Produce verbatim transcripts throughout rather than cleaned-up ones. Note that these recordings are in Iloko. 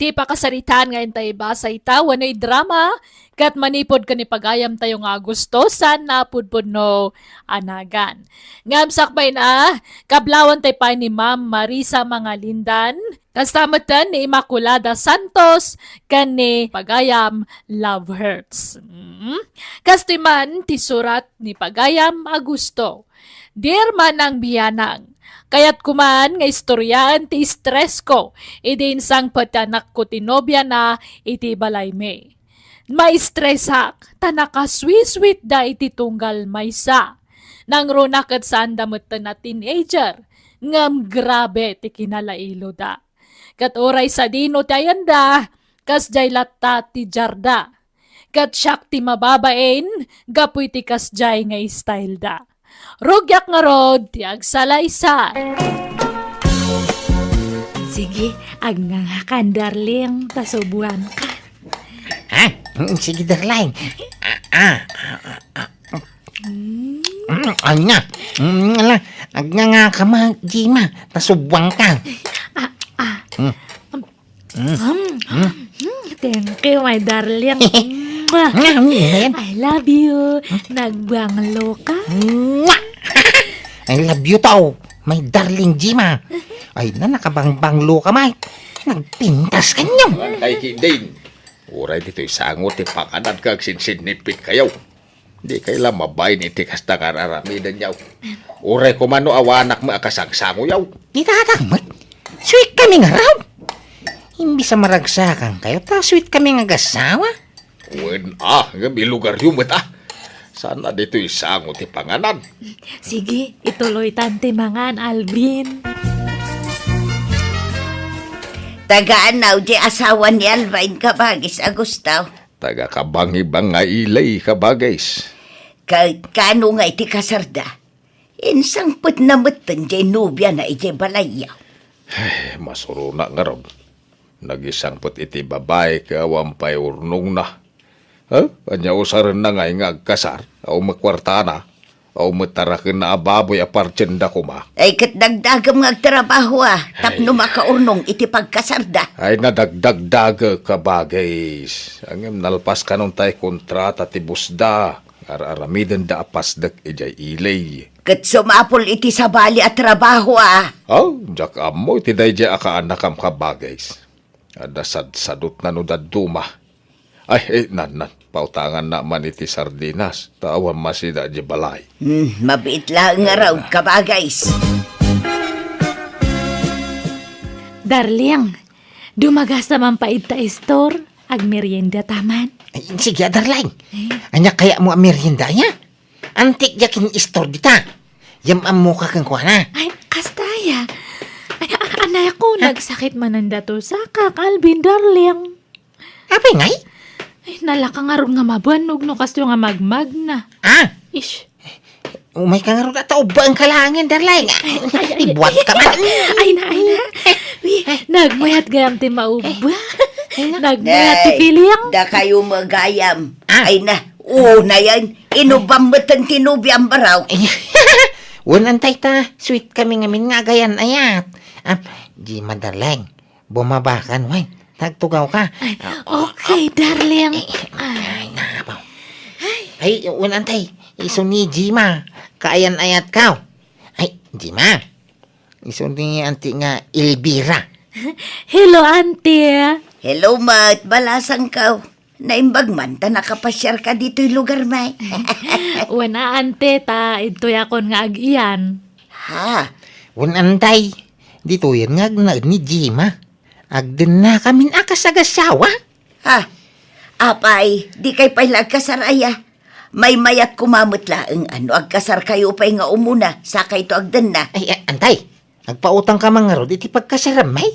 Ipakasaritaan nga intay basa ita wenno idrama, ket manipud ken ni pagayamtayo nga Agosto, saan napudpudno a nagan. Ngem sakbay na, kablawantay pay ni Ma'am Marisa Mangalindan, kasta metten ni Immaculada Santos, ken ni pagayam Love Hurts. Mm. Kastoy man ti surat ni pagayam Agosto. Dear Manang Bianang, kayatko man nga istoryaen ti stress ko idi insangpet ti anakko ti nobiana iti balaymi. Maistresak ta nakasweet-sweetda iti tunggal maysa. Nangruna ket saanda metten a teenager, ngem grabe ti kinalailoda. Ket uray sadino ti ayanda, kasdiay latta ti diarda. Ket siak ti mababain gapu iti kasdiay nga style da. Rugiak ngarud ti agsalaysay. Sige, agngangakan, darling, ta subuanka. Ha? Mm, sige, darling. Ah, ah, ah, ah. Mm, anya? Mm, ala, agngangakan, Jima, ta subuanka. Ah, ah. Mm. Mm. Mm. Mm. Thank you, my darling. Mwah. Mm, mm. I love you. Nagbanglo ka? Mwah! I love you too, my darling Jima. Ay na, nakabangbanglo ka, Mike. Nagpintas kanyo. Ay, kidin. Uray ditoy sango ti panganan nga agsinsinnipit kayo. Di kay la mabain iti kasta nga ar-aramidenyo. Uray koma no awanak met a kasangsangoyo. Ni tatang met, sweet kami ngarud. Imbis a maragsakan kayo, ta sweet kami nga agasawa. Wen a, ngem ilugaryo met a. Saan a ditoy sango ti panganan? Sige, ituloytan ti mangan, Alvin. Tagaanaw di asawa ni Alvin, kabagis Agusto. Taga-Kabangibang nga Ilay, kabagis. Ket kano nga iti kasarda? Insangpetna metten diay nobiana idiay balayyo. Ay, masurona ngarud. Nagisangpet iti babai ket awan pay urnongna. Ha? Ania usarenna ngay nga agkasar? Awan met kuartana? Awan met tarakenna a baboy a partienda koma? Ay, ket dagdagem nga agtrabaho a tapno Ay. makaurnong iti pagkasarda. Ay, nadagdagdagek, kabagis. Ngem nalpas kanon tay kontrata ti busda. Ar-aramidenda a pasdek idiay ili. Ket sumapul iti sabali a trabaho a. Aw, diak ammo iti daydiay a kaanakam, kabagis. Adda sadsadutna no dadduma. Ay, eh, nan, nan. Pautanganna man iti sardinas. Ta awan masida di balay. Hmm, mabiit laeng ngarud, kabagis. Darling, dumagasta man pay ita store. Agmerienda ta man. Ay, sige, darling. Eh? Ania kayatmo a merienda, aya? Antik diak kin-store dita. Yam-ammoka kenkuana. Ay, kasta aya. Ay, a-, anay ako, Ah? nagsakit manen dato sakak, Alvin, darling. Apay ngay? Ay, nalaka ngarud nga mabannog no kasto nga magmagna. Ah? Ish. Umayka ngarud a ta ubbaenka laengen, darling. Ay, ay, ay, Ibuatka ay, man. ay na, ay na. Wi, nagmayat gayam ti maubba. Ay na. Nagmayat ti Day, feeling. Dakayo met gayam. Ah. Ay na, unayen, inubam metten ti nobiam, baraw. Ay, wen antay ta, sweet kami ngamin nga agayan-ayat. Ah, Jima, darling, bumabakan, wen. Nagtugawka. Ay, Ah, okay, darling. Ay, Ay. Ay, nakapaw. Ay. Ay, wen antay, isu ni Jima, kaayan-ayatkaw. Ay, Jima, isu ni anti nga Elvira. Hello, auntie. Hello, met. Balasangkaw. Naimbag man ta nakapasiarka ditoy lugarmi. Wen a, auntie, ta idtoyakon nga ag-iyan. Ha? Wen antay, ditoyen nga agnaed ni Jima. Agdennakamin a kasagasawa. Ha? Apay, dikay pay la agkasar aya? Maymayat koma met laeng a no agkasarkayo pay nga umuna, sakayto agdenna. Ay, a-, antay, agpautangka man ngarud iti pagkasarammi?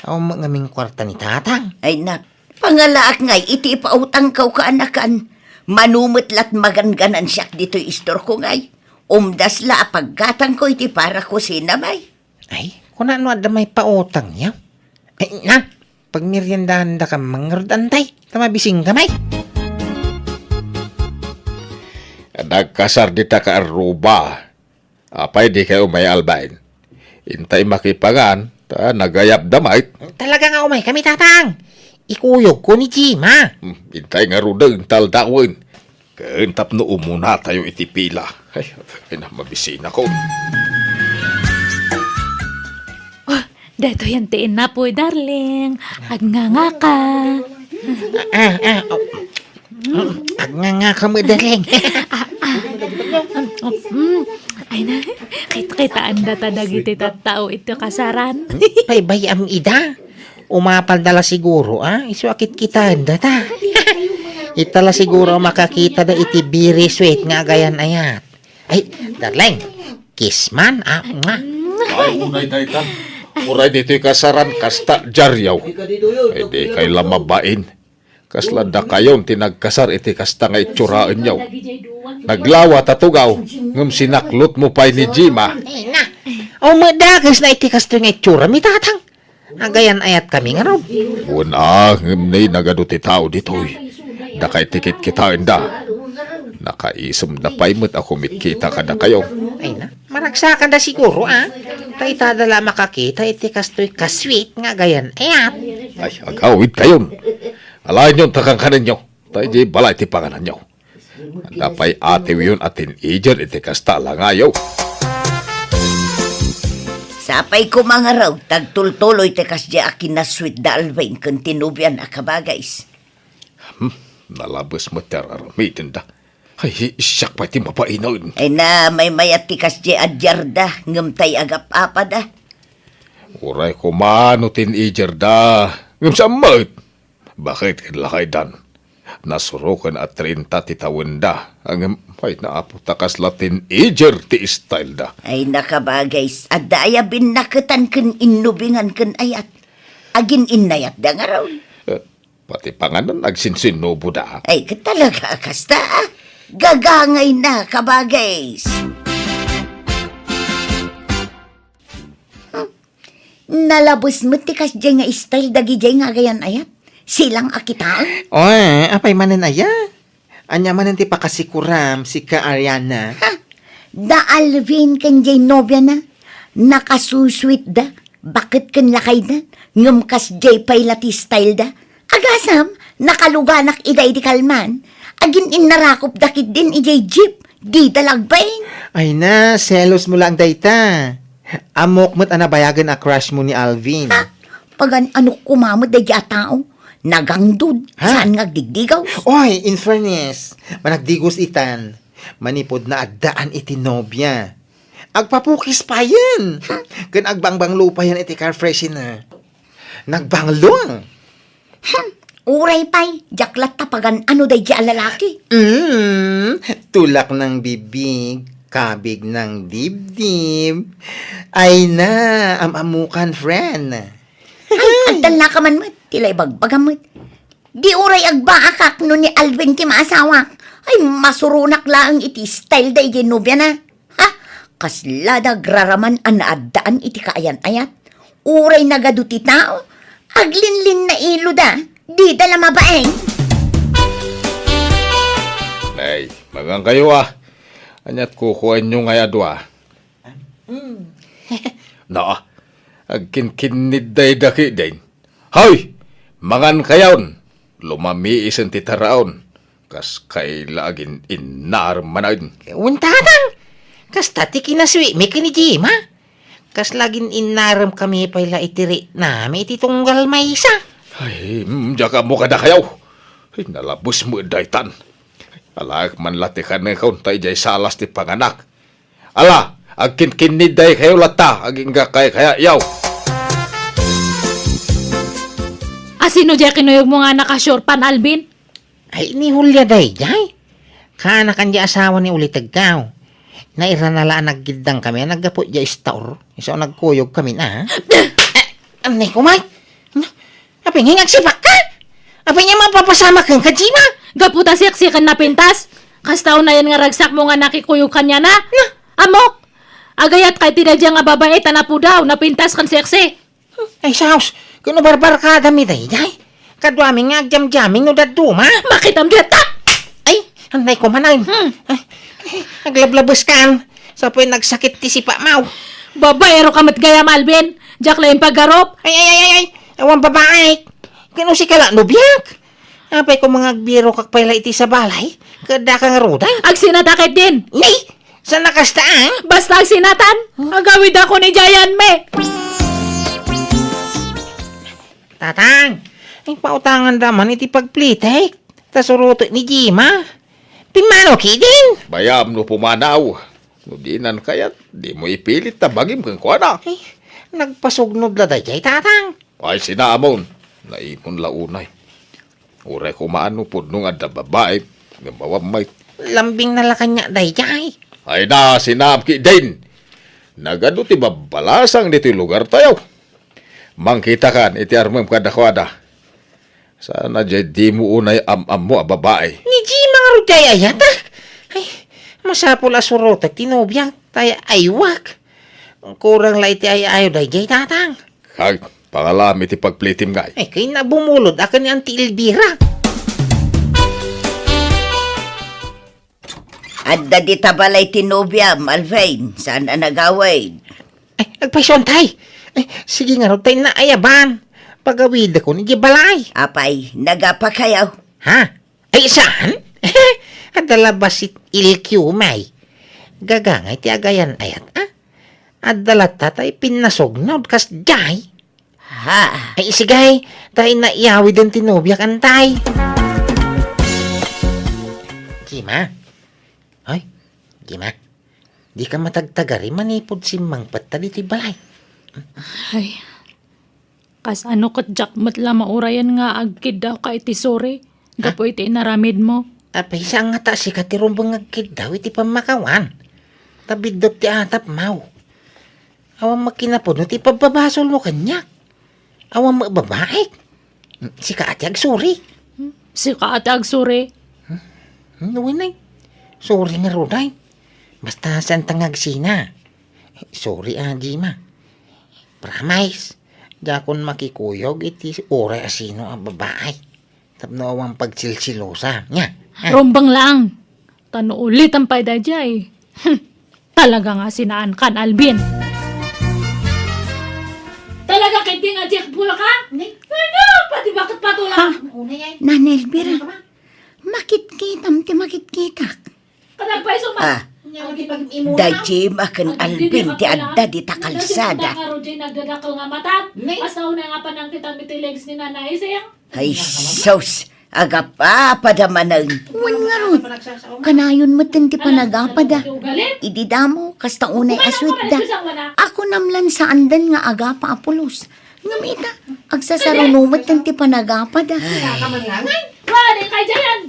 Awan met ngamin kuarta ni tatang. Ay, nak, pangalaak ngay iti ipautangko kaanakan. Mano met lat magangganan siak ditoy istorko ngay. Umdas la a paggatangko iti para kusina, may. Ay, kuna no adda maipautangyo? Ay, na, pagmeriendahandaka man ngarud, antay, ta mabisingka, may. Nagkasar dita kaarruba. Apay, dikay umay, Alvin? Intay makipangan, Ta nagayabda met. Talaga nga umaykami, Tatang. Ikuyogko ni Jima. Hmm, intay ngaruden ta aldawen. Ken tapno umunatayo iti pila. Ay, ay na, mabisinakon. Oh, daytoyen ti innapoy, darling. Agngangaka. Ah, ah, ah, oh. Mm, agngangaka met, darling. Ah, ah. Mm, ay na, kit-, kitaendata dagiti tattao iti kasaran. Paybay-am ida. Umapalda la siguro, ah? Isu a kitkitaendata. Ita la siguro a makakitada iti very sweet nga agayan-ayat. Ay, darling, kiss man, ah, mwah. Ay, unay daytan. Uray ditoy kasaran, kasta diaryo. Ay, di kay la mabain. Kasla dakayon ti nagkasar iti kasta nga itsuraenyo. Naglawa ta tugaw, ngem sinaklotmo pay ni Jima. Ay, na. Aw, madakes na iti kastoy nga itsura mi, Tatang. Agayan-ayatkami ngarud. Wen a, ngem nay nagadu ti tao ditoy. Daka iti kitkitaenda. Nakaisemda pay met a kumitkita kadakayo. Ay na, maragsakanda siguro, ah. Ta itada la makakita iti kastoy ka-sweet nga agayan-ayat. Ay, agawidkayon. Alaenyon ta kankanenyo. Ta idiay balay ti pangananyo. Adda pay atiwyon a teenager iti kasta a langayo. Sapay koma ngarud, tagtultuloy ti kasdiay a kinasweet da Alvin ken ti nobiana, kabagays. Hmm, nalabes met ti ar-aramidenda. Ay, siak pay ti mabainen. Ay na, maymayat ti kasdiay a diarda, ngem tay agap-apada. Uray koma no teenager da, ngem saan met? Baket ket lakaydan. Nasuroken a treinta ti tawenda. Ngem, ay, naapo ta kasla teenager ti style da. Ay, nakabagay, adda aya binnaketan ken innubingan ken ayat. Agin-innayat da ngarud. Eh, pati panganan agsinsinubo da. Ay, ket talaga, kasta, ah. Gagangay na, kabagay. Hmm. Nalabes met ti kasdiay nga style dagidiay nga agayan-ayat. Silang a kitaen. Oy, apay manen aya? Ania manen ti pakasikuram, sika Ariana? Ha? Da Alvin ken diay nobiana, nakasusweet da, baket ken lakayda, ngem kasdiay pay la ti style da. Agasam, nakaluganak ida idi kalman. Agin-innarakop da ketdin idiay jeep, dida la agbain. Ay na, selosmo laeng dayta. Ammok met a nabayagen a crush mo ni Alvin. Ha? Pagan-anok koma met daydi a tao. Nagangdud, ha? Saan nga agdigdigaw? Oy, in fairness, managdigos itan. Manipud na addaan iti nobia. Agpapukis payen. Hmm. Ken agbangbanglo payen iti car freshener. Nagbanglo. Hmm. Uray pay, diak latta pagan-ano daydi a lalaki. Mm, tulak ng bibig, kabig ng dibdib. Ay na, am-amukan, friend. Ay, agtalnaka man met, ti la ibagbagam met. Di uray agbaakak no ni Alvin ti maasawak. Ay, masuronak laeng iti style daydi nobiana. Ha? Kasla da agraraman a naaddaan iti kaayan-ayat. Uray nagadu ti tao, aglinlinnailo da, dida la mabain. Nay, magankayo, ah. Aniat kukuenyo ngay a dua? Mm. Na, agkinkinnid dayda ketdin. Hoy! Mangankayon! Lumamiisen ti taraon. Kas kaila agin-innarem manen. Wen, Tatang! Kasta ti kinasweet mi ken ni Jima. Kasla agin-innaremkami pay la iti riknami iti tunggal maysa. Ay, mm, diak ammo kadakayo. Ay, nalabes met daytan. Alaek man la ti kanekon ta idiay salas ti panganak. Ala, agkinkinnid daykayo latta, agingga kaykayayo. A sino diay kinuyogmo nga nakasurpan, Alvin? Ay, ni Julia daydiay. Kaanakan diay asawa ni Ulitegkaw. Nairana la a naggiddangkami a naggapu diay store. Isu a nagkuyogkami na. Eh, anay ko, Mike. Apay nga agsipakka? Apay nga mapapasamak kenka, Jima? Gapu ta seksi ken napintas? Kasta unayen nga ragsakmo nga nakikuyog kaniana? Na? Ammok! Agayatka iti daydiay nga babai ta napudaw, napintas ken seksi. Ay, sus, ken no barbarkadami daydiay. Kaduami nga agjamming no dadduma. Makitam dita! Ay, anay ko manen. Hmm. Ay, ay, aglablabeskan. Sa pay nagsakit ti sipakmo. Babaeroka met gayam, Alvin. Diak la impagarup. Ay, ay, ay, ay, ay. Awan babaek. Ken no sika la, nobiak. Apay, kung mangagbirokak pay la iti sabalay, ket daka ngaruden. Agsinata ketdin. Ni, saan a kasta, ah? Basta agsinatan. Agawidakon idiayen, me. Tatang, ay, pautanganda man iti pagplitek. Ta surotek ni Jima. Pimmano ketdin? Bayam no pumanaw. No dinan kayat, dimo ipilit ta bagim kenkuana. Ay, nagpasugnod la daydiay, Tatang. Ay, sinaamon. Naimon la unay. Uray kumaan no pudno nga adda babae, ngem awan met. Lambingna la kaniak daydiay. Ay na, sinaam ketdin. Nagadu ti babbalasang ditoy lugartayo. Mangkitakan iti armem kadakuada. Saan a diay dimo unay am-ammo a babae? Ni Jima ngarud ti ay-ayatak. Ay, masapul a surotek ti nobiak, ta ay-aywak. Kurang la iti ay-ayo daydiay, Tatang. Kag, pangalam iti pagplitim ngay. Ay, kayna bumulod a ken ni Auntie Elvira. Adda dita balay ti nobiam, Alvin. Saan a nagawid? Ay, agpayso, Tay. Ay, sige ngarud, Tay, naayaban. Pagawidakon idiay balay. Apay, nagapa kayo? Ha? Ay, saan? Adda la bassit ilkiw, may. Gagangay ti agayan ayat, ah? Adda latta tay pinnasugnod kasdiay. Ha? Ay, isigay, tay naiyawiden ti nobiak, Antay. Jima? Ay, Jima, dika matagtagari manipud simmangpetta ditoy balay. Ay, kasano ket diak met la maurayan nga agkiddawka iti suri gapu iti inaramidmo? Apay, saan ngata sika ti rumbeng nga agkiddaw iti pammakawan? Ta biddut ti atapmaw. Awan met kinapudno ti pabbabasolmo kaniak. Awan met babaek. Sika a ti agsuri. Sika a ti agsuri. Hmm, wen ay. Sorry ngarud ay. Basta saanta nga agsina. Sorry a, Jima. Promise, diakon makikuyog iti uray a sino a babae. Tapno awan pagsilsilosa. Nya. Ah. Rumbeng laeng. Ta no ulitem pay daydiay. Hmm. Talaga nga sinaankan, Alvin. Talaga ketdin a Jack Bull ka? Ni? Ano? Pati bakit patulang? Ha? Nanay Elvira, makitkitam ti makitkitak. Kadagpay suma. Ah, da Jim a ken Alvin ti adda dita kalsada. Nagdadakkel nga matat. Ni? Basta una nga panangkitam iti legs ni Nanay Ising. Ay, sus! Agapa-apada manen. Wen ngarud, kanayon metten ti panagapada. Idi damo, kasta unay a suitda. Ako namlan saandan nga agapa a pulos. Ngem ita, agsasaruno metten ti panagapada. Ay. Wala kay Jayan.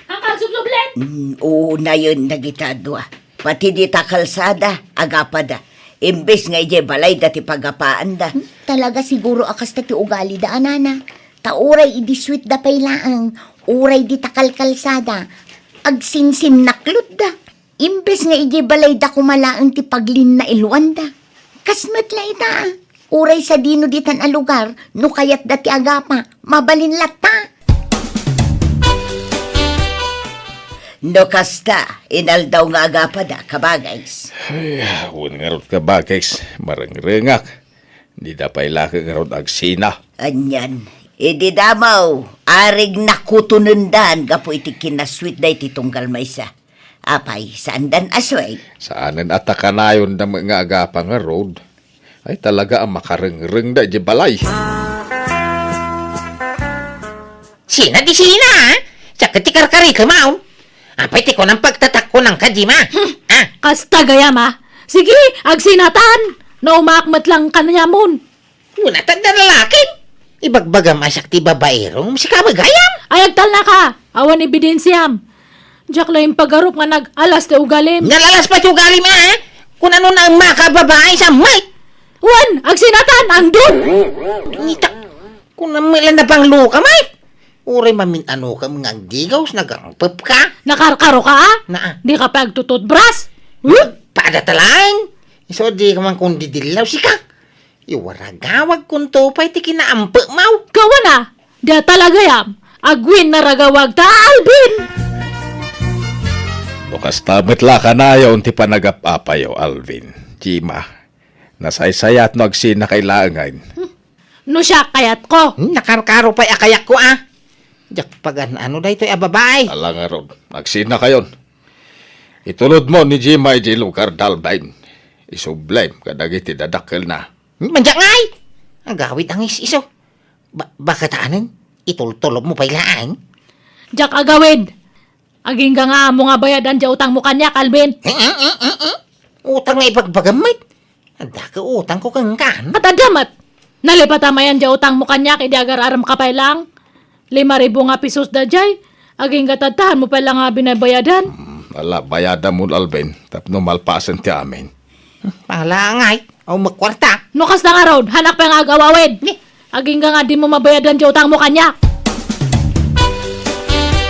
Ang kagsubsublet. Mm, unayen dagita a dua. Pati dita kalsada, agapada. Imbes nga idiay balayda ti pagapaanda. Hmm, talaga siguro a kasta ti ugalida, a nana. Ta uray idi suitda pay laeng, uray dita kalkalsada, agsinsinnaklutda. Imbes nga idiay balayda koma laeng ti paglinnailwanda. Kas met la ita, uray sadino ditan a lugar, no kayatda ti agapa, mabalin latta. No kasta, inaldaw nga agapada, kabagays. Ay, wen ngarud, kabagays, marengrengak. Dida pay la ket ngarud agsina. Anian, idi damo, arigna kutonendan gapu iti kinasuitda iti tunggal maysa. Apay, saandan a suit? Saanen a ta kanayonda met nga agapa ngarud. Ay, talaga a makarengrengda idiay balay. Sina ti sina, ha? Siak ti karkarikeman. Apay ti kunam pagtatakkunan ka, Jima? Hmm. Ha? Kasta gayam, a. Sige, agsinatan. Naumaak met lang kanayamon. Kuna ta adda lalakim. Ibagbagam a siak ti babaero, sika met gayam. Ay, agtalnaka. Awan ebidensiam. Diak la impagarup nga nag-alas ti ugalim. Nalalas pay ti ugalim, a? Kun ano na ang makababae sa mic. Wen, agsinatan, angdud. Ngita, kun ano lang nabanglo ka, Mike. Uray mamin-ano ka, mga agdigaw, nagangpep ka. Nakarkaro ka, a? Naa. Di ka pa agtututbras? Huh? Pada talaeng. Iso di ka man kundi dilaw, sika. Iwaragawag kunto pay ti kinaampe maw. Kawana, da talagayam, agwin naragawag ta, Alvin! No kasta met la kanayon ti panagap-apayo, Alvin, Jima, Nasaysayat no agsinakay laengen. No siak kayatko. Hmm, nakarkaro pay a kayatko, a. Diak pagan-ano daytoy a babai. Ala ngarud, agsinakayon. Itulodmo ni Jima idiay lugar da Alvin. Isublem kadagiti dadakkelna. Hmm, mandiak ngay! Agawid a ngis-iso. Ba-, bakit anen? Itultulobmo pay laeng? Diak agawid. Agingga nga ammo nga bayadan diay utangmo kaniak, Alvin. Eh, eh, eh, eh, eh. Utang nga ibagbagam met. Adda ka utangko kenka. Ket adda met. Nalipatmo ayan diay utangmo kaniak idi agar-aramka pay laeng. Lima ribu nga pesos daydiay. Agingga tattaanmo pay laeng nga binabayadan. Hmm, ala, bayadamon, Alvin, tapno malpasen ti amin. Ala ngay, awan met kuarta. No kasta ngarud, hanak pay nga agawawid. Ni? Agingga nga dimo mabayadan diay utangmo kaniak.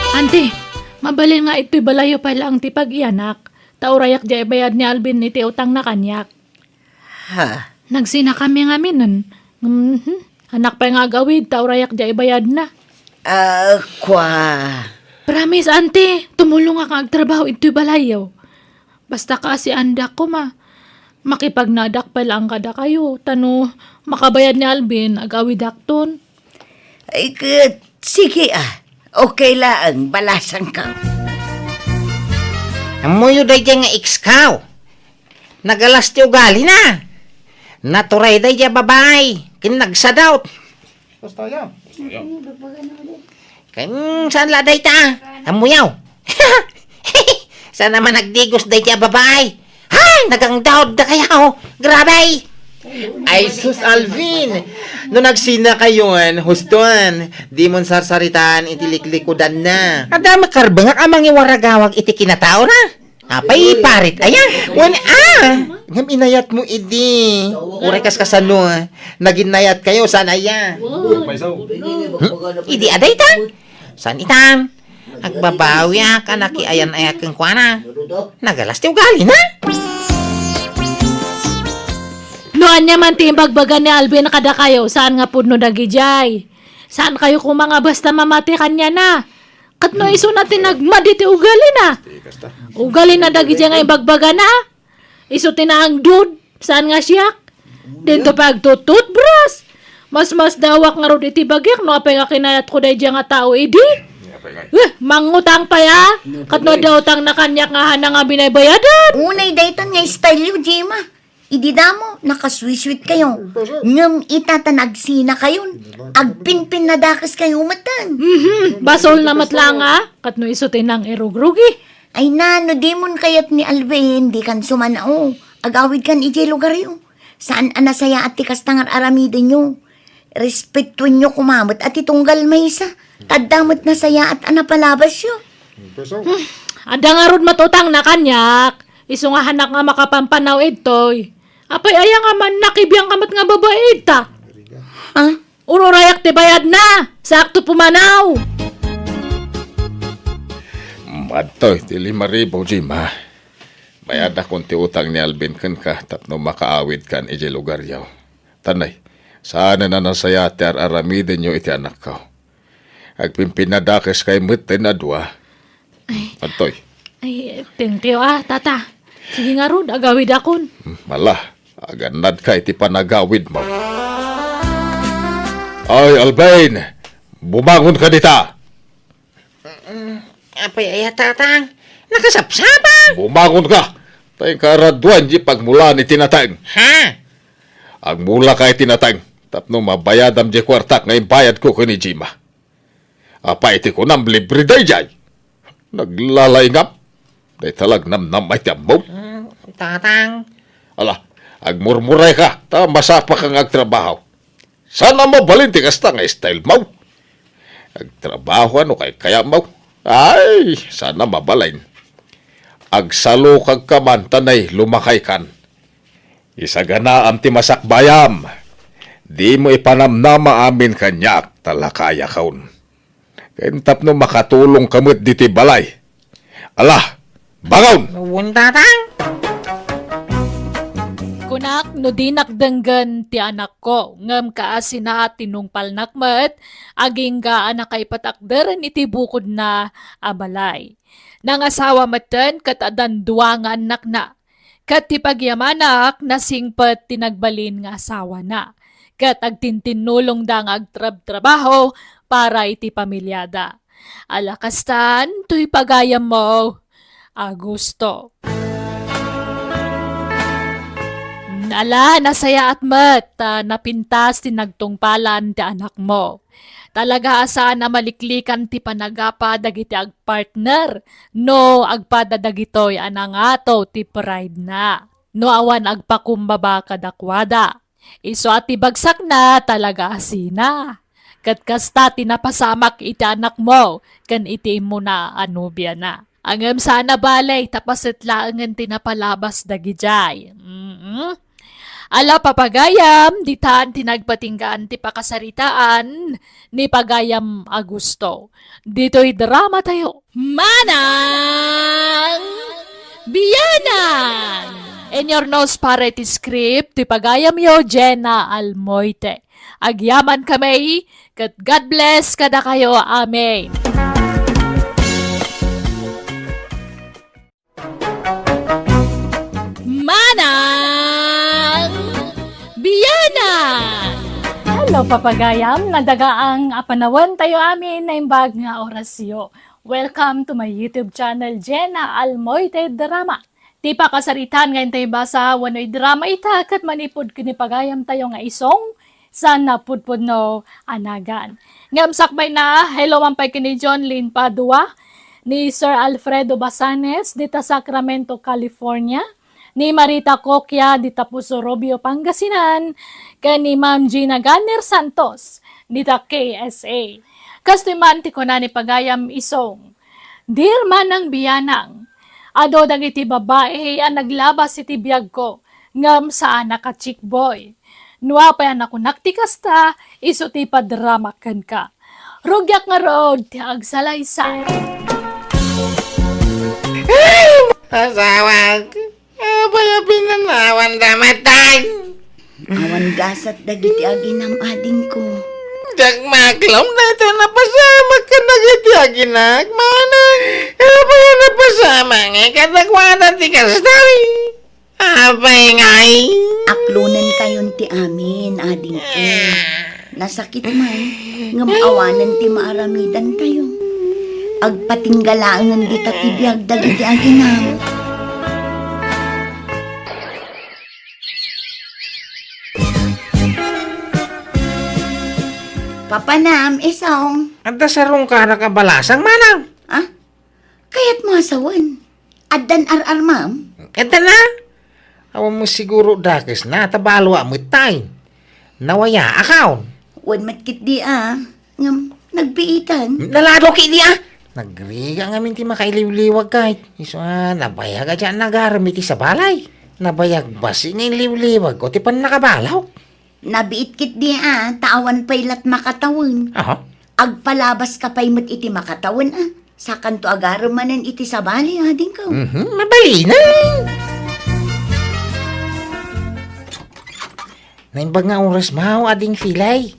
Anti, mabalin nga itoy balayyo pay laeng ti pagiyanak. Ta urayak diay ibayad ni Alvin iti utangna kaniak. Ha? Nagsinakami ngaminen. Mhm. Hanak pay nga agawid, ta urayak diay ibayadna. Ah, kua. Promise, Anti, tumulongak nga agtrabaho itoy balayyo. Basta kaasiandak koma, makipagnaadak pay laeng kadakayo, ta no makabayad ni Alvin, agawidakton. Ay, ket, sige, ah. Okay laeng, balasangko. Ammoyo daydiay nga ex-ko. Nagalas ti ugalina. Naturay daydiay a babai, ken nagsadot. Basta yan. Ken saan la dayta? Ammoyo. Saan naman nagdigos dayta a babai? Hay, nagangdaod dakayo. Grabe! Ay, sus, Alvin. No nagsinakayon, huston, dimon sarsaritaan iti liklikudanna. Adda makarbengak a mangiwaragawag iti kinataona. Apay, parit aya? Wen, ah! Ngem inayatmo idi. Uray kas kasano, ah, naginnayatkayo, saan aya? Hmm? Idi adayta? Saan itan? Agbabawiak a nakiayan-ayat kenkuana. Nagalas ti ugalina. No ania man ti imbagbaga ni Alvin kadakayo, saan nga pudno dagidiay? Saankayo koma nga basta mamati kaniana? Ket no isuna ti nagmadi ti ugalina? Ugalina dagidiay nga ibagbagana? Isu ti naangdud, saan nga siak? Dinto pay agtututbras. Masmasdawak ngarud iti bagik no apay nga kinayatko daydiay nga tao idi. Eh, mangutang pay a. Ket no adda utangna kaniak nga hanak nga binaybayadan. Unay daytan nga style yo, Gemma. Idi damo, nakasweet-sweet kayo. Ngem ita ta nagsinakayon, agpinpinnadakes kayo metten. Mhm, basolna met la nga, ket no isu ti nangirugrugi. Ay na, no dimon kayat ni Alvin, dikan sumanao. Agawidkan idiay lugaryo. Saan a nasayaat ti kasta nga ar-aramidenyo. Respetuenyo koma met a ti tunggal maysa. Ta adda met nasayaat a napalabasyo. Hmm, adda ngarud met utangna kaniak. Isu nga hanak nga makapampanaw idtoy. Apay aya nga man nakibiangka met nga babai idta? Ha? Ururayak ti bayadna. Sakto pumanaw. Madtoy ti lima ribu, Gemma. Bayadakon ti utang ni Alvin kenka tapno makaawidkan idiay lugaryo. Tanay, saanen a nasayaat ti ar-aramidenyo iti anakko. Agpinpinnadakes kay metten a dua. Ay. Adtoy. Ay, thank you, ah, tata. Sige ngarud, agawidakon. Hmm, ala, agannadka iti panagawidmo. Ay, Alvin! Bumangonka dita! Mm, apay aya, Tatang? Nakasapsapa! Bumangonka! Ta inka araduen diay pagmulaan iti nateng. Ha? Agmulaka iti nateng tapno mabayadam diay kuartak nga imbayadko ken ni Gemma. Apay ti kunam, libre daydiay? Naglalaingam. Dayta la agnamnama iti ammom. Mm, Tatang. Ala, agmurmurayka, ta masapaka nga agtrabaho. Saan a mabalin ti kasta nga style mo. Agtrabaho no kaykayatmo. Ay, saan a mabalin. Agsalukagka man, tanay, lumakaykan. Isaganaam ti masakbayam. Dimo ipanamnama amin kaniak, ta lakayakon. Ken tapno makatulongka met ditoy balay. Ala, bangon! Wen, Tatang. Kunak no dinak denggen ti anakko, ngem kaasina a tinungpalnak met, agingga a nakaipatakderen iti bukodna a balay. Nangasawa metten ket addan dua nga annakna. Ket ti pagyamanak, nasingpet ti nagbalin nga asawana. Ket agtintinnulongda nga agtrabtrabaho para iti pamiliada. Ala kastan, toy pagayammo, Augusto. Ala, nasayaat met ta napintas ti nagtungpalan ti anakmo. Talaga a saan a maliklikan ti panagapa dagiti agpartner no agpada dagitoy a nangato ti pride na. No awan agpakumbaba kadakuada, isu a ti bagsakna talaga a sina. Ket kasta ti napasamak iti anakmo ken iti immuna a nobiana. Ngem saan a bale, ta paset laengen ti napalabas dagidiay. Mm-mm. Ala, papagayam, ditan ti nagpatinggaan ti pakasaritaan ni pagayam Augusto. Ditoy drama tayo. Manang Bianang! In your nose para iti script, ti pagayamyo, Jenna Almoite. Agyaman kami, ket God bless kadakayo. Amen. Manang Bianang! Hello, papagayam! Nadagaang a panawen tayo amin naimbag nga orasyo. Welcome to my YouTube channel, Jenna Almoite Drama. Ti pakasaritan nga intay basa wenno idrama ita ket manipud ken ni pagayam tayo nga isong, saan a pudpudno a nagan. Ngem sakbay na, hello man pay ken ni John Lynn Padua, ni Sir Alfredo Basanes, dita Sacramento, California, ni Marita Coquia, dita Puso Rubio, Pangasinan, ken ni Ma'am Gina Ganner Santos, dita K S A. Kastoy man ti kuna ni pagayam isong, Dear Manang Bianang, adu dagiti babai a naglabas iti biagko, ngem saan a ka-chick boy. No apay a nakunak ti kasta, isu ti padrama kenka. Rugiak ngarud ti agsalaysay. Asawak, apay a pinanawanda met tay? Awan gasat dagiti aginam, adingko. Diak maklong dayta napasamak kadagiti aginak, manang. Apay a napasamak nga kadakuada ti kasta? Apay ngay? Aklonenkayon ti amin, adingko. Nasakit man, ngem awanen ti maaramidantayo. Agpatingga laengen dita ti biag dagiti aginam. Papanam, isong. Adda sarungkanak a balasang, manang? Ah? Kayatmo a sawen? Addan ar-armam? Adda na. Awan mo siguro dakes na, ta balo a met tay. Nawayaakaw. Wen met ketdi a, ngem nagbiitan. Nalado ketdi a. Nagrigat ngamin ti makailiwliwag kay. Isu a, nabayag a diak nagarem iti sabali. Nabayag basi nga iliwliwagko ti pannakabalaw. Nabiit ketdi a, ta awan pay lat makatawen. Aha. Agpalabaska pay met iti makatawen a. Sakanto agarem manen iti sabali, adingko. Mhm, mabalinen. Naimbag nga oras maw, ading Filay.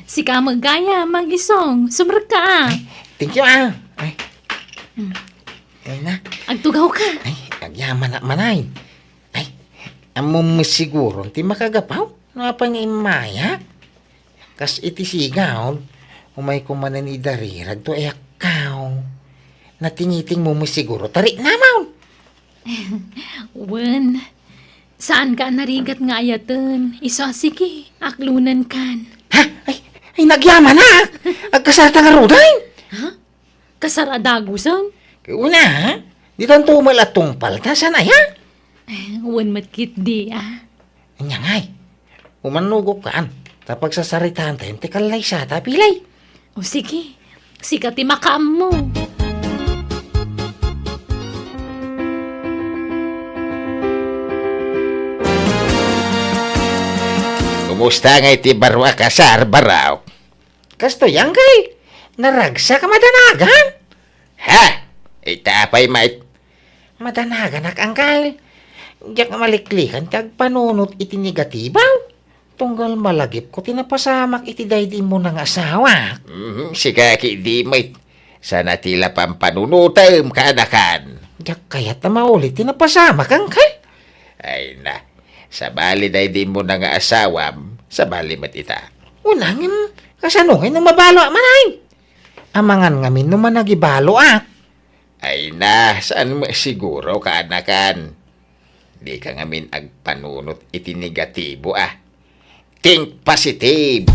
Sika met gayam, Mang Isong. Sumrekka a. Ay, thank you a. Ay. Hmm. Ay na. Agtugawka. Ay, agyamanak man ay. Ay, ammom met siguro ti makagapaw? No apay nga immayak? Kas iti sigaw, umayko manen idarirag to ayakkaw. Natingitingmo met siguro, ta riknamaw. Wen, saanka a narigat nga ayaten. Isu a sige, aklonenkan. Ha? Ay, ay, nagyamanak! Agkasarta ngaruden? Ha? Kasar a dagusen? Una, ha? Ditanto met la tungpal ta, saan aya? Eh, wen met ketdi a. Ania ngay? Umannugokkan, ta pagsasaritaantayon ti kallaysata, Filay. O sige, sika ti makaammo. Kumusta ngay ti baro a kasar, baro? Kastoy, angkel, naragsak a madanagan? Ha? Ita pay met. Madanaganak, angkel. Diak maliklikan ti agpanunot iti negatibo. Tunggal malagipko ti napasamak iti daydi immuna nga asawa. Mhm, sika ketdi met. Saan a ti la pampanunotem kanakan? Diak kayat a maulit ti napasamak, angkel. Ay na, sabali daydi immuna nga asawam, sabali met ita. Una ngem, kasano ngay no mabalo a manay? Amangan ngamin no managibalo a. Ay na, saan mo siguro kaanakan? Di ka ngamin agpanunot iti negatibo a. Think positive!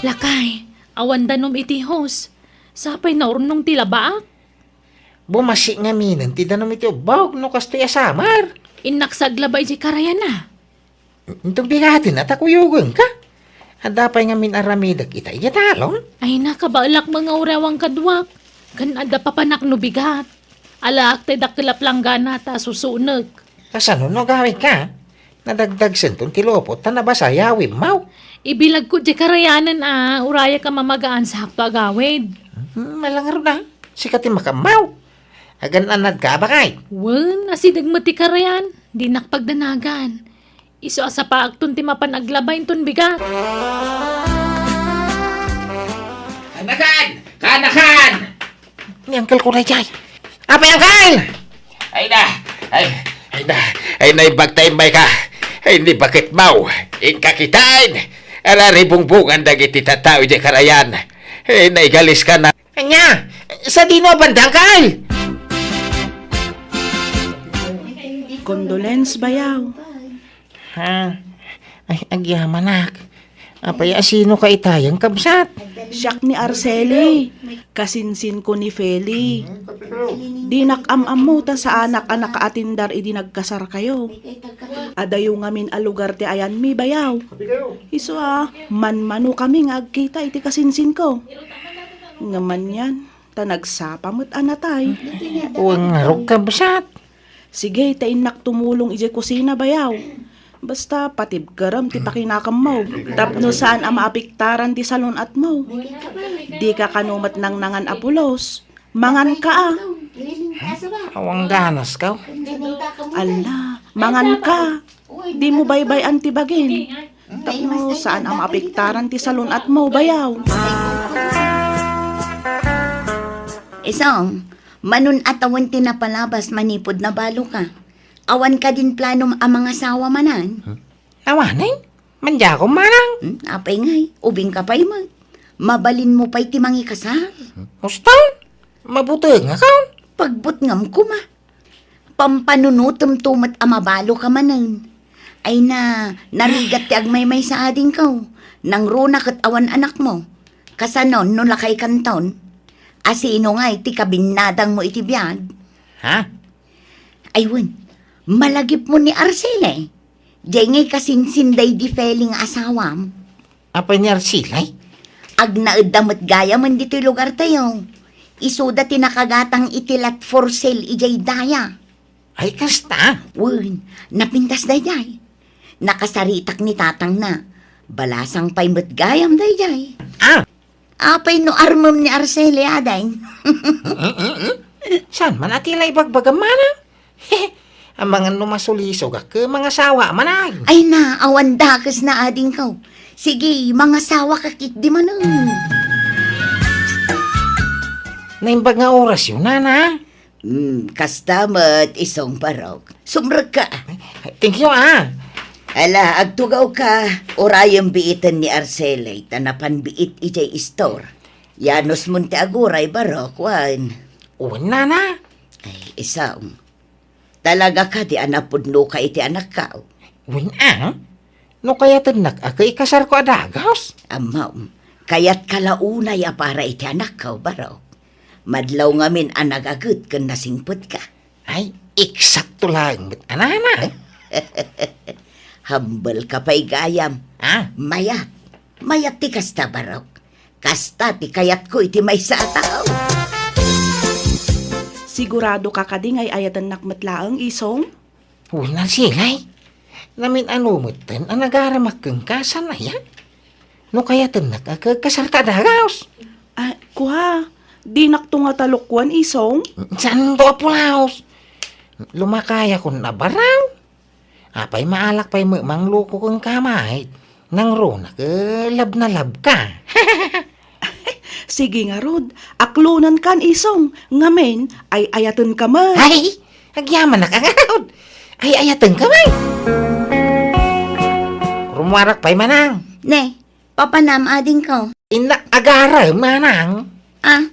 Lakay, awan danum iti hose. Sapay naurnong ti labaak. Bumasi ngaminen ti danum iti ubbog no kastoy a summer. Innak saglaba iti karayana. Inton bigaten a ta kuyogenka. Adda pay ngamin aramidek ita idiay talon? Ay, nakabaelak nga urewang kaduak. Kan adda papanak no bigat. Alaak ti dakkel a planggana ta susunek. Kasano no agawidka? Nadagdagsenton ti lupot ta nabasa yawimmaw. Ibilagko diay karayanen a, urayak a mamagaan sakto agawid. Hmm, malangarod a. Sika ti makammaw. Agan-anadka a bakay. Wen, asideg met ti karayan. Dinak pagdanagan. Isu a sapaakton ti mapan aglaba inton bigat. Kanakan! Kanakan! Ni Uncle ko daydiay. Apay, Uncle! Ay na! Ay, ay na! Ay, naimbag ta immayka! Ay, ni baketmaw! Inka kitain! Araribungbungan dagiti tattao idiay karayan! Ay, naigaliska na! Ania? Sadino a banda, Uncle? Condolence, bayaw. Ha? Ay, agyamanak. Apay, asino ka itayen, kabsat? Siak ni Arceli, kasinsinko ni Feli. Dinak am-ammo ta saanak a nakaatindar idi nagkasarkayo. Adayo ngamin a lugar ti ayanmi, bayaw. Isu a, manmanokami nga agkita iti kasinsinko. Ngem anian, ta nagsapa met a natay. Wen ngarud, kabsat. Sige, ta innak tumulong idiay kusina, bayaw. Basta, patibkerem ti pakinakemmo tapno saan a maapektaran ti salun-atmo. Dika kano met nangnangan a pulos. Manganka a. Awan ganaska. Ala, manganka. Dimo baybay-an ti bagin. Tapno saan a maapektaran ti salun-atmo, bayaw. Isong, manun-at awan ti napalabas manipud nabaloka. Awan kadin planom a mangasawa manen? Awanen? Mandiakon manang? Hmm, apay ngay, ubingka pay met. Mabalinmo pay ti mangikasar. Husto? Mabutengakon? Pagbutngam koma. Pampanunotemto met a mabaloka manen. Ay na, narigat ti agmaymaysa adingko. Nangruna ket awan anakmo. Kasanon no lakaykanton? Asino ngay ti kabinnadangmo iti biag? Ha? Ay wen, malagipmo ni Arceli. Diay ngay kasinsin daydi Feli nga asawam. Apay ni Arceli? Agnaedda met gayamen ditoy lugartayo. Isuda ti nakagatang iti lot for sale idiay daya. Ay, kasta? Wen, napintas daydiay. Nakasaritak ni tatangna. Balasang pay met gayam daydiay. Ah! Apay no armem ni Arceli, ading? Saan man a ti la ibagbagam, manang? Amangan no masulisogak ket mangasawa, manang. Ay na, awan dakesna, adingko. Sige, mangasawaka ketdi manen. Naimbag nga orasyo, nana. Hmm, kasta met, isong barok. Sumrekka. Thank you, ah. Ala, agtugawka. Urayem biiten ni Arceli, ta napan biit idiay istor. Yanusmon ti aguray, barok, wen. Wen, nana. Ay, isong. Talaga kadi a napudnoka iti anakko? Wen, ah. No kayatennak a ket ikasarko a dagus? Ammom, kayatka la unay a para iti anakko, barok. Madlaw ngamin a nagaget ken nasingpetka. Ay, eksakto laeng met a nana. Humble ka pay gayam. Ah? Mayat. Mayat ti kasta, barok. Kasta ti kayatko iti maysa a tao. Siguradoka kadi nga ay-ayatennak met laeng, isong? Wen, Arceli. Namin-ano metten a nagaramak kenka, saan aya? No kayatennak a ket kasarta a dagus. Ah, kua, dinakto nga talukwan, isong? Saanto a pulaos? Lumakayakon a baraw. Apay, maalak pay met mangluko kenka, met. Nangruna ket love na love ka. Sige ngarud, aklonenkan, isong, ngamin, ay-ayatenka met. Ay, Agyamanak a ngarud. Ay-ayatenka, May. Rummuarak pay, Manang. Ne, papanam, adingko. Innak agarem, Manang. Ah,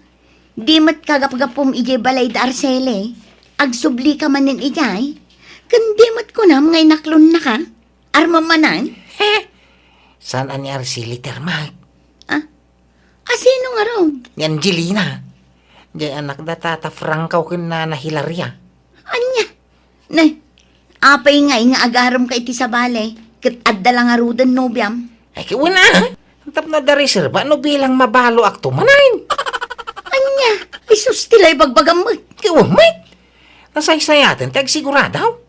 di met kagapgapum idiay balay da Arceli. Agsubli ka manen idiay. Ken di met kunam nga inaklonnaka. Armam manen? He? Saan a ni Arceli ti armak? Ah? A sino ngarud? Ni Angelina. Diay anak da Tata Franco ken Nana Hilaria. Ania? Ne, apay ngay nga agaremka iti sabali, ket adda la ngaruden nobiam? Ay, ket wen a. Tapno adda reserba no bilang mabaluakto manen. Ania? Ay sus, ti la ibagbagam met. Ket wen met. Nasaysayaten ti agsigurado.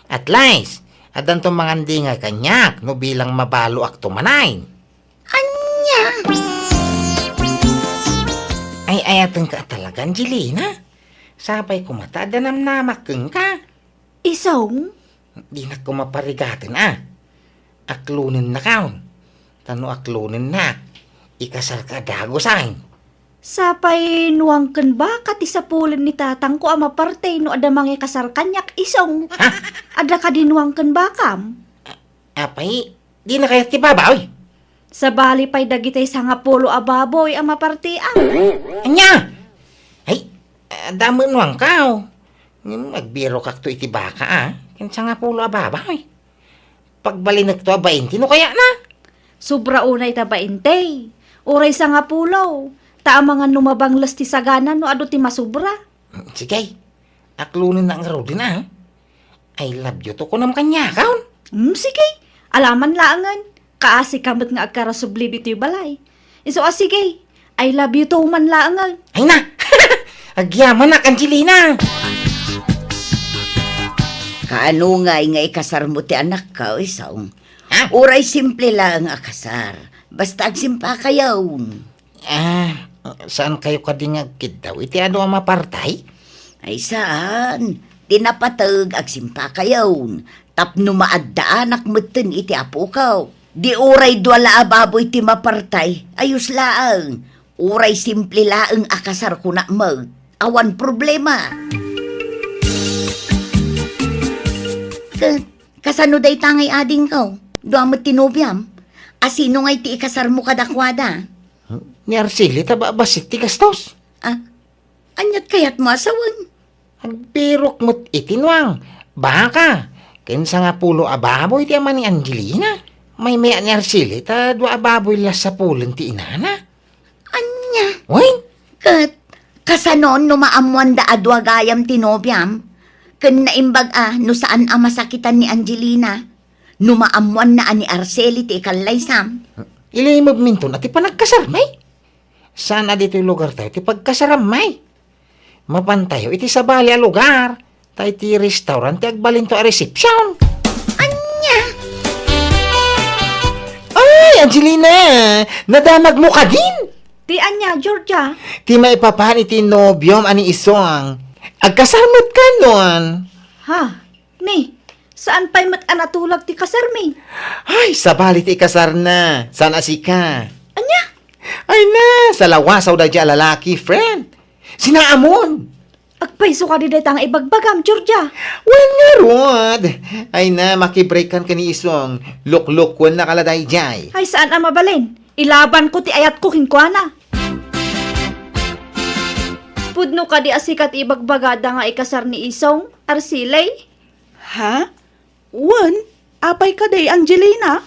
At least, addanto mangandingay kaniak no bilang mabaluakto manen. Ania? Ay-ayatenka a talaga, Angelina. Sapay koma ta adda namnamak kenka. Isong? Dinak koma parigaten a. Aklonennakon. Ta no aklonennak, ikasarka a dagusen. Sapay nuang ken baka ti sapulen ni tatangko a maparte no adda mangikasar kaniak, Isong. Ha? Adda kadi nuang ken bakam? Apay, dina kayat ti baboy? Sabali pay dagiti sangapulo a baboy a mapartian. Ania? Ay, adda met nuangko. Ngem agbirokakto iti baka a, ken sangapulo a baboy. Pagbalinekto a bainte no kayatna. Sobra unay ta bainte. Uray sangapulo. Ta amangan no mabangles ti sagana no adu ti masobra. Sige. Aklonen na ngaruden a. I love you to kunam kaniakon. Hmm, sige. Alaman laengen. Kaasi ka met nga agkarasubli ditoy balay. Isu a sige. I love you to man laengen. Ay na! Agyamanak, Angelina! Kaano ngay nga ikasarmo ti anakko, Isong? Ha? Uray simple laeng a kasar. Basta agsimpakayon. Ah, saan kayo kadi nga agkiddaw iti adu a mapartay? Ay saan. Ti napateg agsimpakayon. Tapno maaddaanak metten iti apoko. Di uray dua la a baboy ti mapartay. Ayos laeng. Uray simple laeng a kasar kunak met. Awan problema. Ket, kasano dayta ngay adingko? Dua met ti nobiam. A sino ngay ti ikasarmo kadakuada? Ni Arceli ta babassit ti gastos. Ah, aniat kayatmo a sawen? Agbirok met iti nuang, baka, ken sangapulo a baboy ti ama ni Angelina. Maymay-at ni Arceli ta dua a baboy la sapulen ti inana. Ania? Wen? Ket, kasano no maammuanda a dua gayam ti nobiam? Ken naimbag a no saan a masakitan ni Angelina? No maammuanna a ni Arceli ti ikallaysam? Ilimebminton a ti panagkasarmi? Saan a ditoy lugartayo ti pagkasarammi? Mapantayo iti sabali a lugar, ta iti restaurant ti agbalinto a resepsiyon. Ania? Ay, Angelina! Nadamagmo kadin? Ti ania, Georgia? Ti maipapan iti nobiom a ni Isong. Agkasar met kanon. Ha? Ni, saan pay met a natulag ti kasarmi? Ay, sabali ti ikasarna. Saan a sika? Ania? Ay na, salawasaw daydiay a lalaki, friend. Sinaamon. Agpayso kadi dayta nga ibagbagam, Georgia. Wen ngarud. Ay na, makibreakan ken ni Isong. Luklukuennak la daydiay. Ay, saan a mabalin. Ilabanko ti ayatko kenkuana. Pudno kadi a sika ti ibagbagada nga ikasar ni Isong, Arceli? Ha? Wen, apay kadi, Angelina?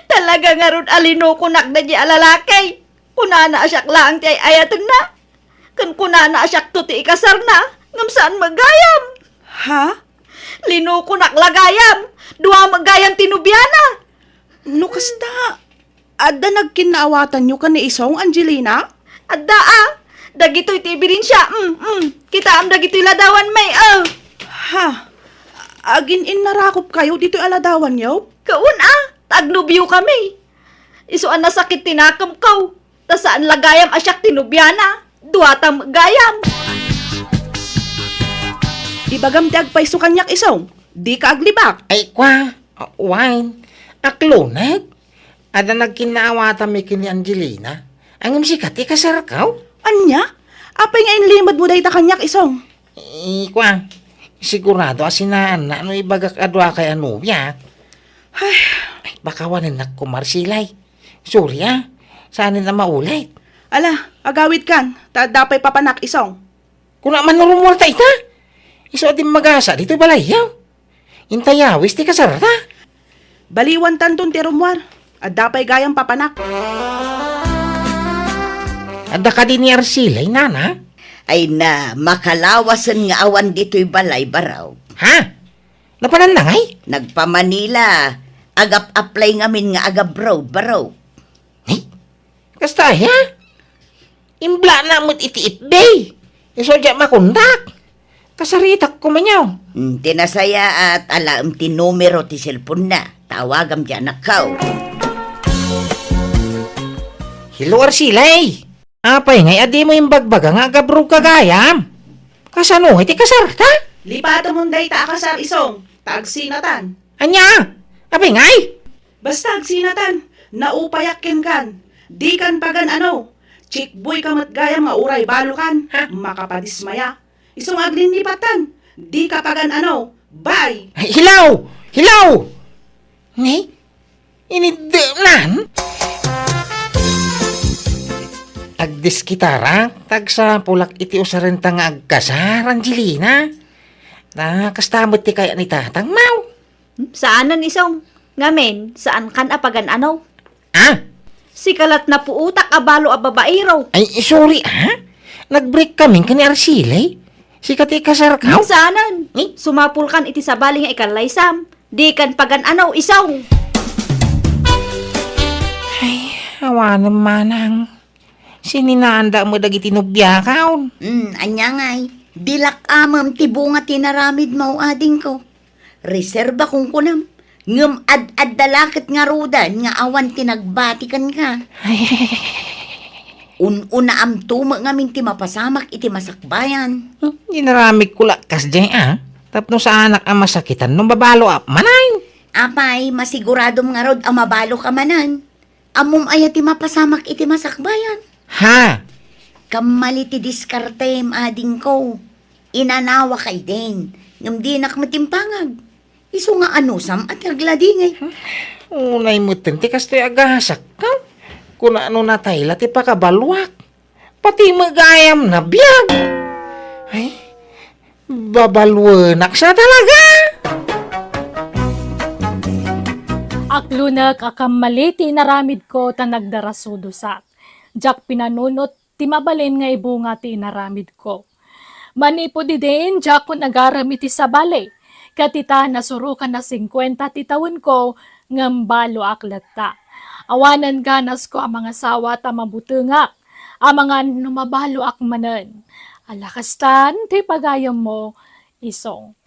Talaga ngarud a linokonak daydiay a lalaki. Kunana a siak laeng ti ay-ayatenna. Ken kunana a siakto ti ikasarna, ngem saan met gayam. Ha? Linokonak la gayam. Dua met gayam ti nobiana. No kasta, adda nagkinnaawatanyo ken ni Isong, Angelina? Adda a. Dagitoy ti ebidensia. Mm, mm. Kitaem dagitoy ladawan, May, a. Ha? Agin-innarakopkayo ditoy a ladawanyo? Kaun a. Ta agnobiokami. Isu a nasakit ti nakemko. Ta saan la gayam a siak ti nobiana. Duata met gayam. Ibagam ti agpayso kaniak, Isong. Dika aglibak. Ay, kua. Ah, wine. Akloneg? Adda nagkinnaawatanmi ken ni Angelina. Ngem sika ti kasarko? Ania? Apay nga inlimedmo dayta kaniak, Isong? Ikua, Sigurado a sinaanna no ibagak a duakay a nobia. Ay. Ay, baka wanennak ko, Marsilay. Sorry, ah. Saanen a maulit. Ala, agawidkan, ta adda pay papanak, Isong. Kuna man no rummuarta ita? Isu a dimmagasa ditoy balayyo. Intayawis ti kasarta. Baliwantanton ti rummuar. Adda pay gayam papanak. Adda kadi ni Arcila, inana? Ay na, makalawasen nga awan ditoy balay, baro. Ha? Napananna ngay? Nagpa-Manila. Agap-apply ngamin nga agabroad, baro. Ni? Kasta aya? Imblana met iti F B. Isu diak makontak. Kasaritak kumanyo. Hmm, ti nasayaat, alaem ti numero ti cellphone na. Tawagam ti anakko. Hello, Arcila, eh. Apay ngay a dimo imbagbaga nga agabroad ka gayam? Kasano ngay ti kasarta? Lipatemon dayta a kasar, Isong, ta agsinatan. Ania? Apay ngay? Basta agsinatan, naupayak kenkan. Dikan pagan-ano. Chickboy ka met gayam nga uray balokan. Ha? Makapadismaya. Isu nga agninnipatan. Dika pagan-ano. Bye! Ay, hilaw! Hilaw! Ni? Iniddenan? Agdiskitarak, ta agsapulak iti usarenta nga agkasar, Angelina. Ta kasta met ti kayat ni tatang, maw? Hmm, saanen, Isong. Ngamin, saankan a pagan-ano. Ah? Sika la't napuotak a balo a babaero. Ay, sorry, ah. Nag-break kami ken ni Arcila, eh. Sika ti ikasarkaw? Hmm, saanen. Eh? Sumapulkan iti sabali nga ikallaysam. Dikan pagan-ano, Isong. Ay, awanen manang. Sininaanda met dagiti nobiakaw. Hmm, ania ngay? Dilak amem ti bunga ti naramidmo, adingko. Reserba kunkunam, ngem ad-adda la ket ngaruden nga awan ti nagbati kenka. Un-unaamto met ngamin ti mapasamak iti masakbayan. Hmm, inaramidko la kasdiay, ah. Tapno saanak a masakitan no mabaloak manen. Apay, masiguradom ngarud a mabaloka manen. Ammom aya ti mapasamak iti masakbayan? Ha? Kammali ti diskartem, adingko. Inanawaka idin, ngem dinak met impangag. Isu nga anusam a ti agladingit. Unay metten ti kastoy a gasak, ha? Kuna no natay la ti pakabaloak. Pati met gayam nabiag. Ay, babaluenak sa talaga. Aklunek a kammali ti inaramidko ta nagdarasudosak. Diak pinanunot ti mabalin nga ibunga ti inaramidko. Manipud idin, diakon agarem iti sabali. Ket ita, nasurokan a singkuenta ti tawenko, ngem baloak latta. Awanen ganasko a mangasawa ta mabutengak. Amangan no mabaloak manen. Ala kastan ti pagayammo, Isong.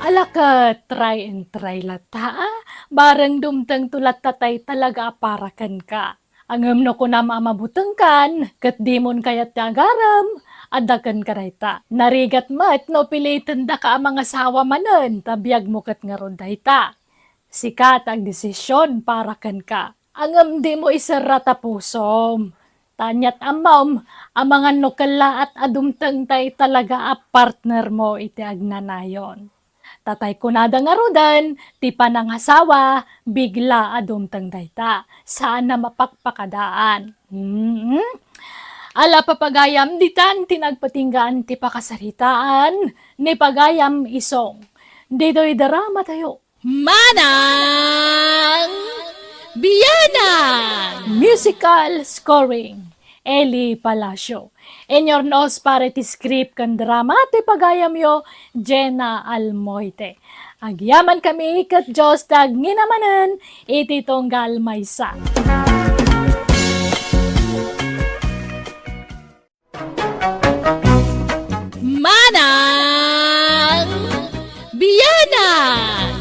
Ala ket, try and try latta, a. Bareng dumtengto latta tay talaga a para kenka. Ngem no kunam a mabutengkan, ket dimon kayat ti agarem, adda kenka dayta. Narigat met no pilitendaka a mangasawa manen, ta biagmo ket ngarud dayta. Sika ti agdesision para kenka. Ngem dimo iserra ta pusom. Ta aniat ammom, amangan no kellaat a dumteng tay talaga a partnermo iti agnanayon. Ta tay kunada ngaruden, ti panangasawa, bigla a dumteng dayta. Saan a mapakpakadaan. Mm. Ala, papagayam, ditan ti nagpatinggaan ti pakasaritaan ni pagayam Isong. Ditoy drama tayo. Manang Bianang! Musical scoring, Eli Palacio. Inurnos para iti script ken drama ti pagayamyo, Jenna Almoite. Agyaman kami ket Dios ti agngina manen iti tunggal maysa. Manang Bianang!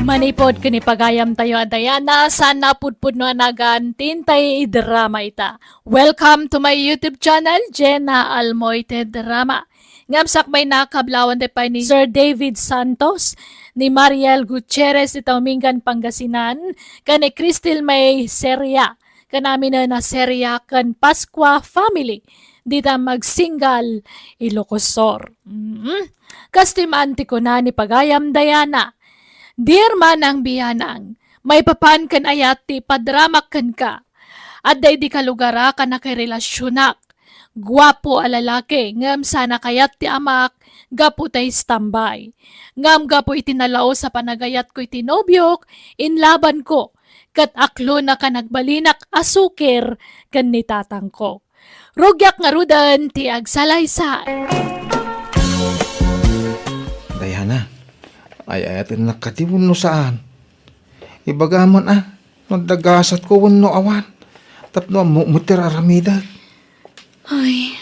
Manipud ken ipagayamtayo a Diana, saan a pudpudno a nagan ti intay idrama ita. Welcome to my YouTube channel, Jenna Almoite Drama. Ngem sakbay na, kablawan ti pay ni Sir David Santos, ni Mariel Gutierrez ita Umingan, Pangasinan, ken ni Crystal May Seria. Ken aminen a Seria ken Pascua family. dita magsinggal Ilocos Sur. Mm. Kas ti maan ti kuna ni pagayam Diana, "Dear manang bianang, maipapan ken ayat ti ipadramak kenka. Adda idi kalugarak a nakirelasionak. Guapo a lalaki, ngem saan a kayat ti amak gapu ta istambay. Ngem gapu iti nalaus a panagayatko iti nobiok, inlabanko, ket aklonak a nagbalinak a sukir ken ni tatangko. Rugiak ngaruden ti agsalaysay." Diana, ay-ayatennak kadi wenno saan? Ibagamon a, no adda gasatko wenno awan, tapno ammok met ti ar-aramidek. Ay,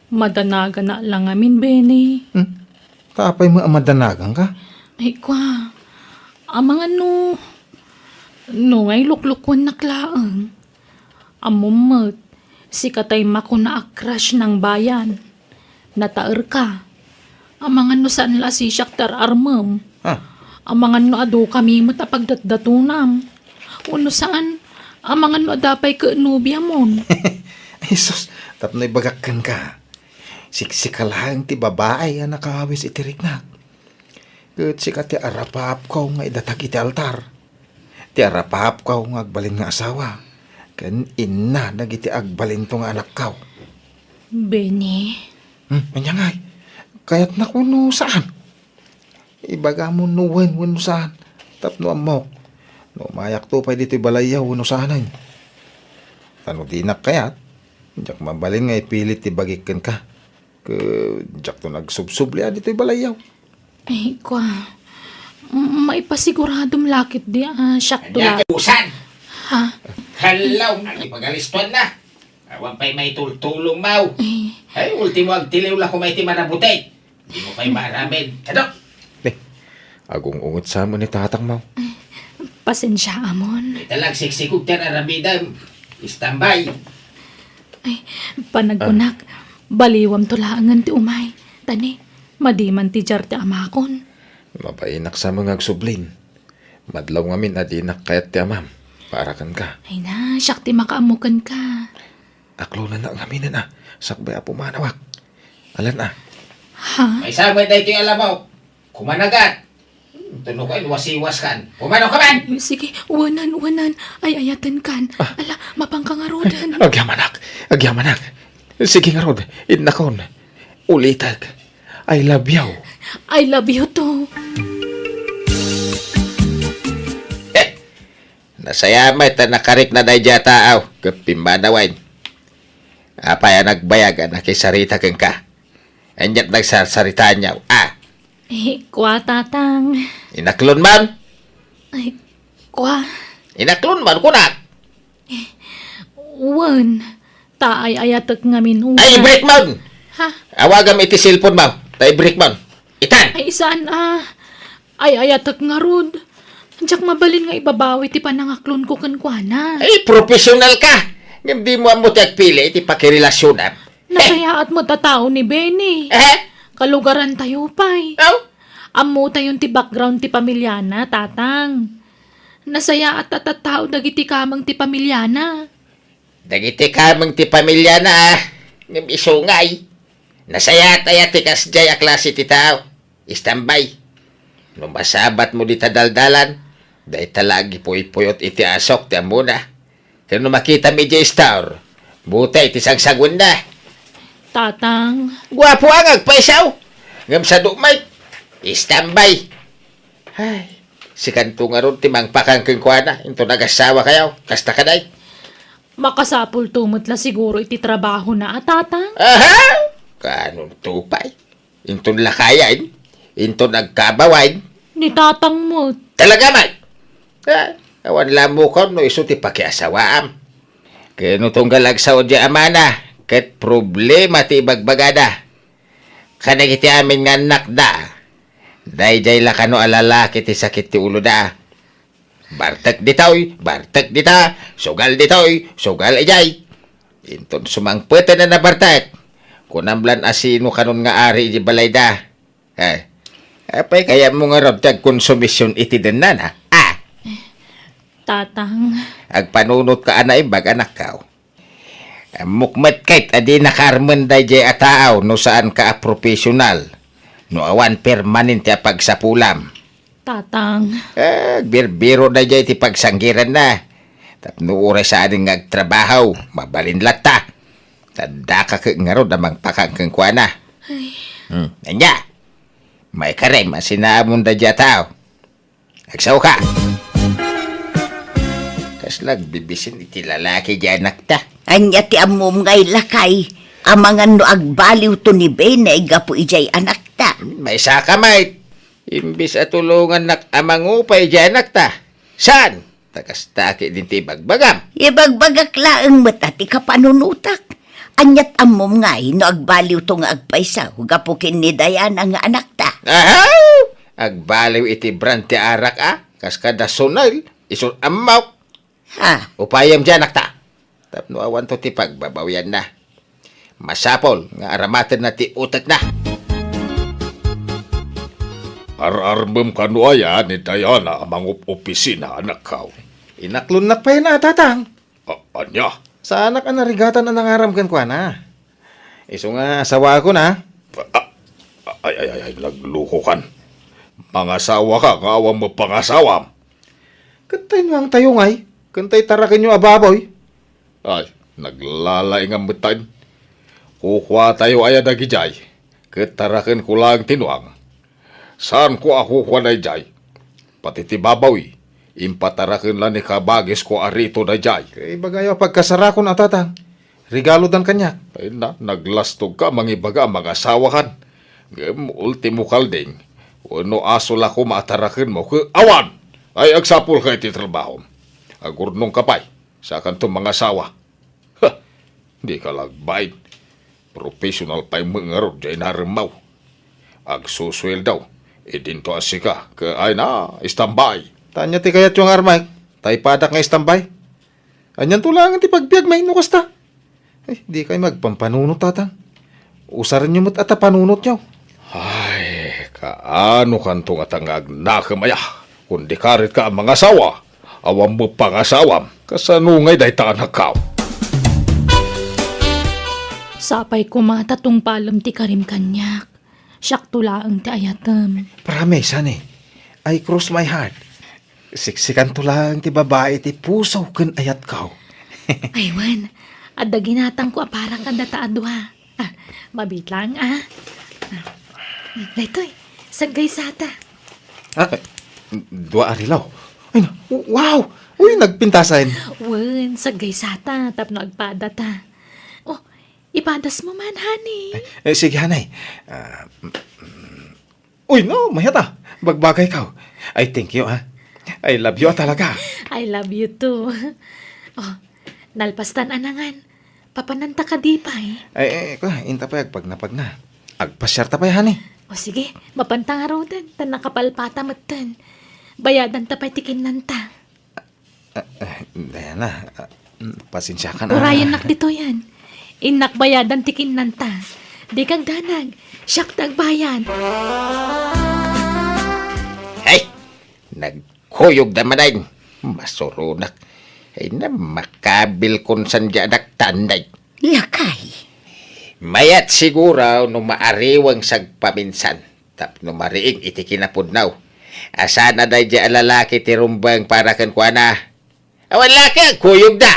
madanaganak la ngamin, Benny. Hmm? Ta apay met a madanaganka? Ay, kua, amangan no, no nga iluklukwennak laeng. Ammom met, sika tay makuna a crush nang bayan. Nataerka. Amangan no saan la a sisiak ti ar-armem. Ah. Amangan no adu kami met a pagdatdatonam. Wenno saan, amangan no adda pay ket nobiamon. Ay sus, tapno ibagak kenka. Siksika laeng ti babai a nakawis iti riknak. Ket sika ti arapaapko nga idatag iti altar. Ti arapaapko nga agbalin nga asawa, ken inna dagiti agbalinto nga anakko. Benny? Hmm, ania ngay? Kayatnak wenno saan? Ibagam no wen wenno saan, tapno ammok no umayakto pay ditoy balayyo wenno saanen. Ta no dinak kayat, diak mabalin nga ipilit ti bagik kenka. Ket diakto nagsubsubli a ditoy balayyo. Ay, kua. M-, maipasiguradom la ketdi a siakto la. Ania ket usan? Ha? Hello, agipagalistuan na. Awan pay maitultulong, maw. Eh. Ay, ultimo agtiliw la koma iti marabuti. Dimo pay maaramen. Kadok! Eh, agung-unget sa met ni tatang, maw. Pasensia, amon. Ita la agsiksikog ti ar-aramidem. Istambay. Ay, panagkunak, ah, baliwamto laengen ti umay. Ta ni, madi man ti diar ti amakon. Mabainak sa met nga agsublin. Madlaw ngamin a dinak kayat ti amam para kenka. Ay na, siak ti makaammo kenka. Aklonennak ngaminen a, sakbay a pumanawak. Alan a. Ha? Ay, sa met daytoy a lamok. Kumanagat. Tuno kayo, wasiwas kan. Pumanaw ka man! Sige, wanan, wanan. Ay-ayaten kan. Ah. Ala, mapanka ngaruden. Agyamanak, agyamanak. Sige ngarud, innakon. Ulitek. I love you. I love you too. Eh, nasaya met ta nakarikna daydiay a tao, ket pimmanawen. Apay a nagbayag a nakisarita kenka? Aniat nagsarsaritaanyo, a? Eh, kua, Tatang. Inaklon man? Ay, kua. Inaklon man, kunak? Wen, ta ay-ayatek ngamin una. Ay, i-break mo! Ha? Awagam iti cellphone mo, ta i-break mo. Itan! Ay, saan a? Ay-ayatek ngarud. Diak mabalin nga ibabawi ti panangaklonko kenkuana. Ay, professional ka! Ngem dimo ammo ti agpili iti pakirelasionam. Nasayaat met a tao ni Benny. Eh? Kalugarantayo pay. Aw? Ammotayon ti background ti pamiliana, Tatang. Nasayaat a tattao dagiti kameng ti pamiliana. Dagiti kameng ti pamiliana, a, ngem isu ngay. Nasayaat aya ti kasdiay a klase ti tao? Istambay. No masabatmo dita daldalan, dayta la agipuypuyot iti asok ti ammona. Ken no makitam idiay store, butay ti sangsaguenna. Tatang. Guapo a nga agpaysaw. Ngem sadu met, istambay. Ay, sikanto ngarud ti mangpakan kenkuana, inton agassawa kayo, kasta kadi. Makasapulto met la siguro iti trabahona a, Tatang? Aha! Kaanonto pay? Inton lakayen? Inton agkabawen? Ni Tatang met. Talaga met! Ah, awan la ammokan no isu ti pakiasawaam. Ken no tunggal agsao diay amana, ket problema ti ibagbagada. Kadagiti amin nga annakda, daydiay la kano a lalaki ti sakit ti uloda. Bartek ditoy, bartek dita, sugal ditoy, sugal idiay. Inton sumangpeten a nabartek, kunam lan a sino kanon nga ari idi balayda. Eh, apay kayatmo ngarud ti agkonsumision iti dennana? Ah! Tatang. Agpanunotka a naimbag, anakko. Ammok met ket a di nakaarmen daydiay a taaw no saanka a profesional, no awan permanente a pagsapulam. Tatang. Eh, agbirbiro daydiay ti pagsanggiranna. Tapno uray saanen nga agtrabaho, mabalin latta. Ta daka ket ngarud a mangpakan kenkuana. Ay. Hmm, ania? Maikarem a sinaamon daydiay a taaw. Agsaoka. Kasla agbibisin iti lalaki diay anakta. Ania ti ammom ngay, lakay? Amangan no agbaliwto ni Benay gapu idiay anakta. Maisaka met. Imbes a tulongannak a mangupay idiay anakta. Saan? Ta kasta ketdin ti ibagbagam. Ibagbagak laeng met a ti kapanunotak. Aniat ammom ngay no agbaliwto nga agpayso gapu ken ni Diana nga anakta? Ahaw! Agbaliw iti brand ti arak a, kas kada Sunil, isu ammok. Ha? Upayem diay anakta. Tapno awanto ti pagbabawianna. Masapul nga aramatenna ti utekna. Ar-armem kano aya ni Diana a mangup-opisina, anakkaw? Inaklonnak pay na, tatang. A-, ania? Saanak a narigatan a nangaram kenkuana. Isu nga asawaakon, a. A-, a-, ay, ay, ay, ay, naglukokan. Mangasawaka nga awan met pangasawam. Ket tay nuangtayo ngay, ken tay tarakenyo a baboy. Ay, naglalaingam met tayo. Kukuatayo aya dagidiay, ket tarakenko laeng ti nuang. Saanko a kukua daydiay. Pati ti babawi, impataraken la ni kabagisko a Rito daydiay. Kay ibagayo a pagkasarakon a, tatang. Regalodan kaniak. Ay na, naglastogka a mangibaga a mangasawakan. Ngem ultimo kalding, wenno aso la koma a tarakenmo ket awan! Ay, agsapulka iti trabahom. Agurnongka pay, sakanto mangasawa. Ha! Dika la agbain. Professional pay met ngarud diay naremmaw. Agsusueldo, idinto a sika, ket ay na, istambay. Ta ania ti kayatyo nga armek? Ta ipadak nga istambay? Anianto laengen ti pagbiagmi no kasta? Ay, dikay agpampanunot, tatang. Usarenyo met a ta panunotyo. Ay, kaano kanto ngata nga agnakem aya? Kundi karit ka a mangasawa, awan met pangasawam. Kasano ngay dayta, anakkaw? Sapay koma ta tungpalem ti karim kaniak. Siakto laeng ti ayatem. Promise, honey. I cross my heart. Siksikanto laeng ti babai ti puso ken ayatko. Ay, wen. Adda ginatangko a para kadata a dua. Ah, mabiit laeng, a. Ah, daytoy, saggaysata. Ah, eh, dua a relo. Ay, na, wow! Uy, nagpintasen. Wen, saggaysata, tapno agpadata. Oh, ipadasmo man, honey. Eh, eh, sige, honey. Ah, mm, mm. Uy, no, mayat a. Bagbagayko. Ay, thank you, a. I love you a talaga. I love you too. Oh, nalpastan a nangan. Papananta kadi pay? Ay, ay, ay, kwa, inta pay agpagnapagna. Agpasiarta pay, honey. O sige, mapanta ngaruden, ta nakapalpata metten. Bayadanta pay ti kinnanta. Ah, ah, Diana, ah, mm, pasensiakan, a. Urayennak ditoyen. Innak bayadan ti kinnanta. Dika agdanag, siak ti agbayad. Ay, nagkuyog da manen. Masuronak. Ay na, makabil kon saan diay anak tanday. Lakay. Mayat siguro no maariweng sagpaminsan tapno mariing iti kinapudno. A saan a daydiay a lalaki ti rumbeng para kenkuana? Awan laki, agkuyogda.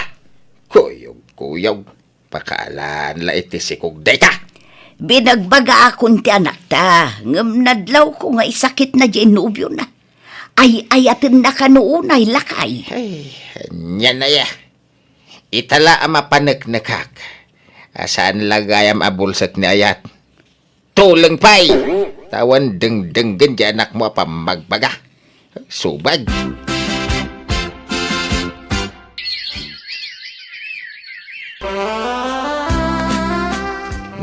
Kuyog, kuyog. Pakaalan la iti sikog dayta. Binagbagaakon ti anakta, ngem nadlawko nga isakitna diay nobiona. Ay-ayatenna kano unay, lakay. Ay, ania aya. Ita la a mapaneknekak. A saan la gayam a bulsek ni ayat. Tuleng pay! Ta awan dengdenggen diay anakmo a pammagbaga. Subag!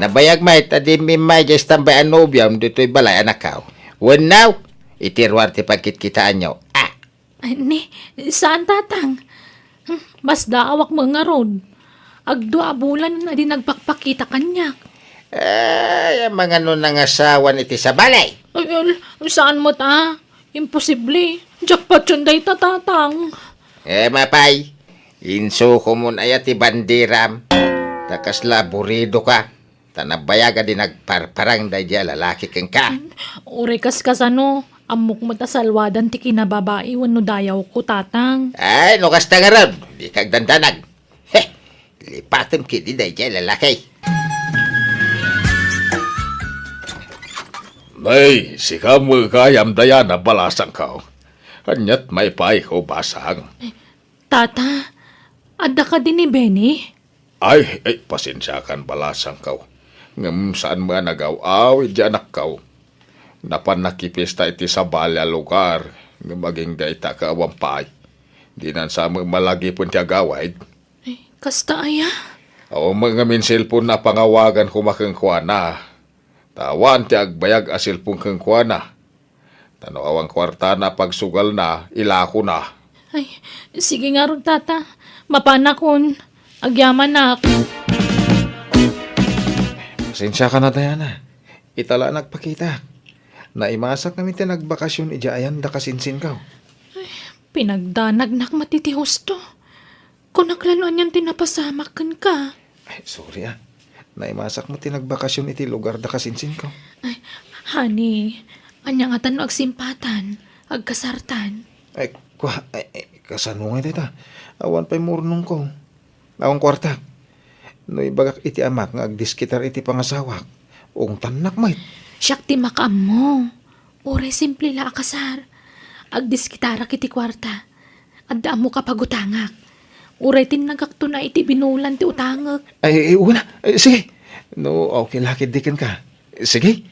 Nabayag met a di immay diay istambay a nobiom ditoy balay, anakko. Wenno, iti ruar ti pagkitkitaanyo. Ah! Ay, ni, saan, tatang? Hmm, masdaawak met ngarud. Agdua a bulan a di nagpakpakita kaniak. Ay, amangan no nangasawan iti sabali. Ay, al-, saan met, a? Imposible. Jackpot yun dayta, tatang. Eh, mapay. Insukomon aya ti banderam. Ta kasla aburidoka, ta nabayag a di nagparparang daydiay a lalaki kenka. Uray kas kasano, ammok met a salwadan ti kinababai wenno dayawko, Tatang. Ay, no kasta ngarud, dika agdandanag. He, lipatem ketdi daydiay a lalaki. Nay, sika met gayam, Diana, balasangko. Aniat maipaayko, basang? Tata, adda kadi ni Benny? Ay, ay, pasensiakan, balasangko. Ngem saan met a nagaw-awid ti anakko. Napan nakipiesta iti sabali a lugar, ngem agingga ita ket awan pay. Dinan sa met malagipen ti agawid. Ay, kasta aya? Awan met ngamin cellphone-na a pangawagan koma kenkuana. Ta awan ti agbayag a cellphone kenkuana. Ta no awan kuartana a pagsugalna, ilakona. Ay, sige ngarud, Tata. Mapanakon. Agyamanak. Pasensiakan, Diana. Ita la nagpakita. Naimasak ngamin ti nagbakasyon idiay ayan da kasinsinko. Pinagdanagnak met iti husto. Kunak la no anian ti napasamak kenka. Ay, sorry, ah. Naimasak met ti nagbakasyon iti lugar da kasinsinko. Ay, honey, ania ngata no agsimpatan, agkasartan? Ay, kua, ay, ay, kasano ngay dayta? Awan pay murnongko. Awan kuartak. No ibagak iti amak nga agdiskitar iti pangasawak, ungtannak met. Siak ti makaammo. Uray simple la a kasar. Agdiskitarak iti kuarta. Adda ammok a pagutangak. Uray tinnagakton a iti binulan ti utangek. Ay, ay, una. Ay, sige. No, okay la ketdi kenka. Sige.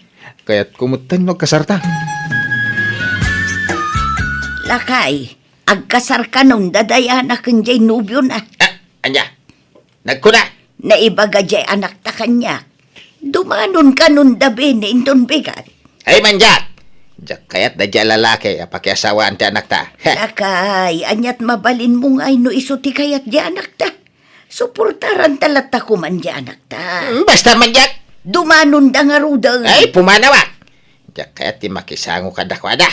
Kayatko metten no agkasarta. Lakay, agkasar kanon da Diana ken jay nobiona. Ah, ania? Nagkuna? Naibaga jay anakta kaniak. Dumanon kanon da Benny inton bigat. Ay, mandiak! Diak kayat daydiay a lalaki a pakiasawaan ti anakta. Lakay, aniat mabalinmo ngay no isu ti kayat jay anakta? Suportaranta latta koman jay anakta. Mm, basta mandiak! Dumanonda ngaruden. Ay, pumanawak! Diak kayat ti makisango kadakuada.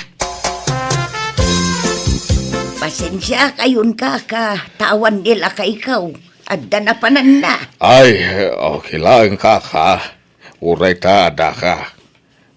Pasensiakayon, kaka, ta awan ni lakayko. Adda napananna. Ay, okay lang, kaka. Uray ta adda ka.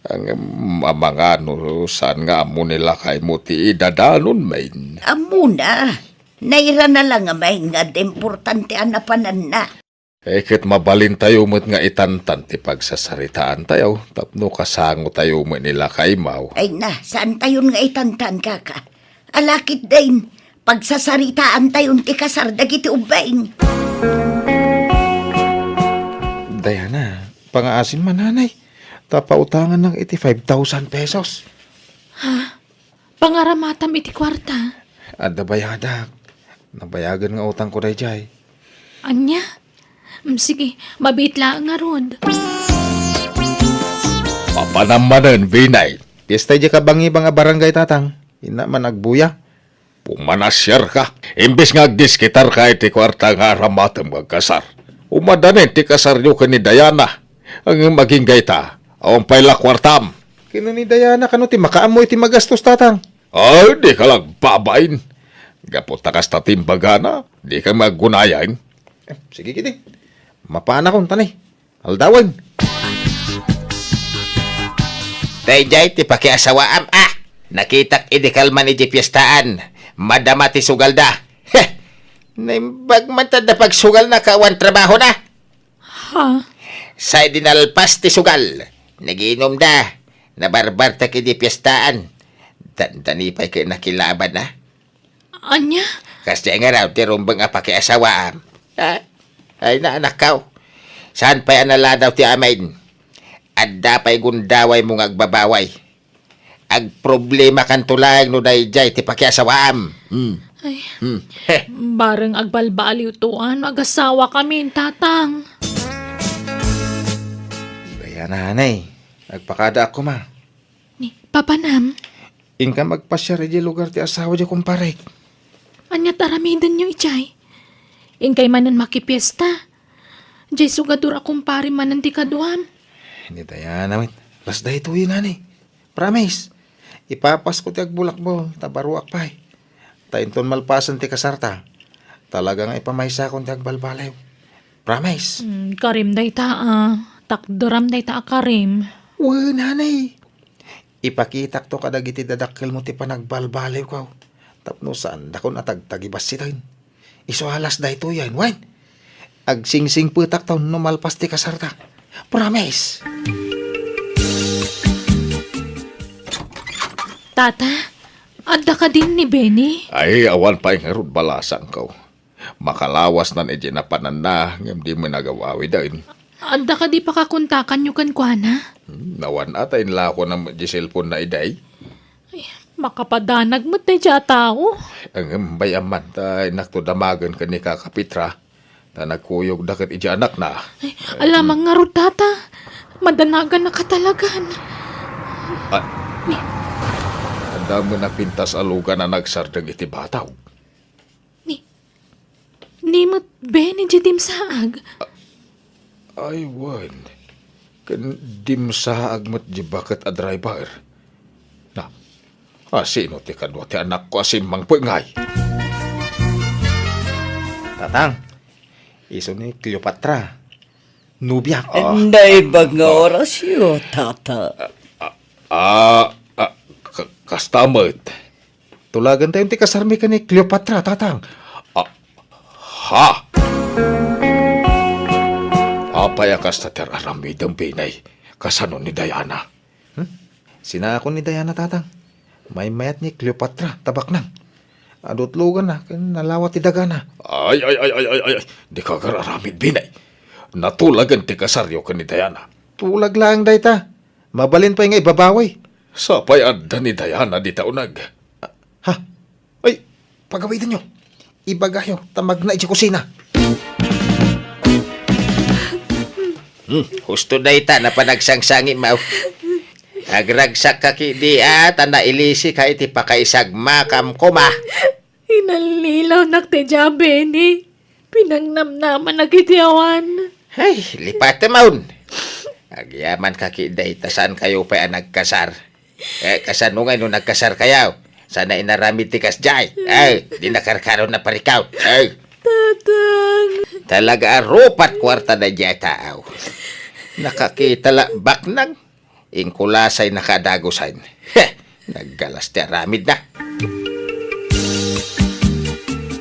Ang, mm, amangano, saan nga ammo ni lakaymo ti idadanon, main? Ammona. Nairana la nga main nga adda importante a napananna. Eh, ket mabalintayo met nga itantan ti pagsasaritaantayo tapno kasangotayo met ni lakaymo. Ay na, saantayon nga itantan, kaka. Ala ketdin, pagsasaritaantayon ti kasar dagiti ubbing. Diana, pangaasim man, nanay. Ta pautangannak iti five thousand pesos. Ha? Pangaramatam iti kuarta? Adda bayadak. Nabayagen nga utangko daydiay. Ania? Mm, sige, mabiit laeng ngarud. Mapanam manen, Benny. Piesta idiay kabangibang a barangay, tatang. Inna man agbuya. Pumanasiarka. Imbes nga agdiskitarka iti kuarta nga aramatem nga agkasar, umadanen ti kasaryo ken ni Diana. Ngem agingga ita, awan pay la kuartam. Ken ni Diana kano ti makaammo iti magastos, tatang? Ay, dika la agbabain. Gapu ta kasta ti imbagana, dika met aggunayang. Eh, sige ketdi. Mapanakon, tanay. Aldawen. Daydiay ti pakiasawaam, ah! Nakitak idi kalman idiay piestaan. Madama ti sugalda. Heh! Naimbag man ta adda pagsugalna ket awan trabahona. Ha? Sa idi nalpas ti sugal, nagiinumda. Nabarbartek idiay piestaan. Dandani pay ket nakilaban, ah. Ania? Kasdiay ngarud ti rumbeng a pakiasawaam. Ha? Ay, na, anakko. Saan pay a naladaw ti amin? Adda pay gundawaymo nga agbabaway. Agproblemakanto laeng no daydiay ti pakiasawaam. Hmm. Ay, hmm. Bareng agbalbaliwto no agasawakamin, tatang. Diana, anay. Agpakadaak koma. Ni, papanam? Inkam agpasiar idiay lugar ti asawa diay kumparek. Aniat aramidenyo idiay? Inkay manen makipiesta. Diay sugadur a kumpare manen ti kaduam. Ni Diana met. Las daytoy, nanay. Promise. Ipapasko ti agbulakbol, ta baruak pay. Ta inton malpasen ti kasarta, talaga nga ipamaysakon ti agbalbaliw. Promise. Hmm, karim dayta a. Takderam dayta a karim. Wen, honey. Ipakitakto kadagiti dadakkelmo ti panagbalbaliwko. Tapno saandakon a tagtagibassiten. Isu a alas daytoyen, wen. Agsingsingpetakto no malpas ti kasarta. Promise. Tata, adda kadin ni Benny? Ay, awan pay ngarud balasangko. Makalawasnan idiay napananna, ngem di met nagawawiden. Adda kadi pakakontakanyo kenkuana? Hmm, nawan ata inlako na met di cellphone na iday. Ay, makapadanag met daydiay a tao. Ngem bay-am man, ta innakto damagen ken ni Kaka Petra, ta nagkuyogda ket idiay anakna. Ay, alamang ngarud, Tata. Madanagannaka talagan. Ah, adda met napintas a lugan a nagsardeng iti bataw. Ni, ni met Benny diay dimsaag? Ay, wen. Ken dimsaag met diay baket a driver. Na, a, sino ti kadua ti anakko a simmangpet ngay? Tatang, isu ni Cleopatra. Nobiak. Ah, naimbag nga ah, orasyo, Tata. Ah, ah, ah, ka-, kasta met. Tulagentayon ti kasarmi ken ni Cleopatra, Tatang. Ah, ha? Apay a kasta ti ar-aramidem, Benny? Kasano ni Diana? Hmm? Sinakon ni Diana, Tatang. Maymayat ni Cleopatra, ta baknang. Adu ti luganna, ken nalawa ti dagana. Ay, ay, ay, ay, ay, ay, ay. Dika agar-aramid, Benny. Natulagen ti kasaryo ken ni Diana. Tulag laeng dayta. Mabalin pay nga ibabawi. Sapay adda ni Diana dita uneg. Ha? Ay, pagawidenyo. Ibagayo, ta magna idiay kusina. Hmm, husto dayta, napanagsangsangi, maw. Agragsak ka kidi, a, ta nailisi ka iti pakaisagmakam, koma. Inallilawnak ti dia, Benny. Pinangnamnamanak iti awan. Ay, lipatem, awn. Agyaman ka kidi, ta saan kayo pay a nagkasar. Eh, kasano ngay no nagkasar kayo? Sana inaramid ti kasdiay. Ay, di nakarkaro na parikaw. Ay. Tatang. Talaga a rupat kuarta na dia tao. Nakakita la baknang. Inkulasay na kadagusan. Heh, naggalas ti aramid na.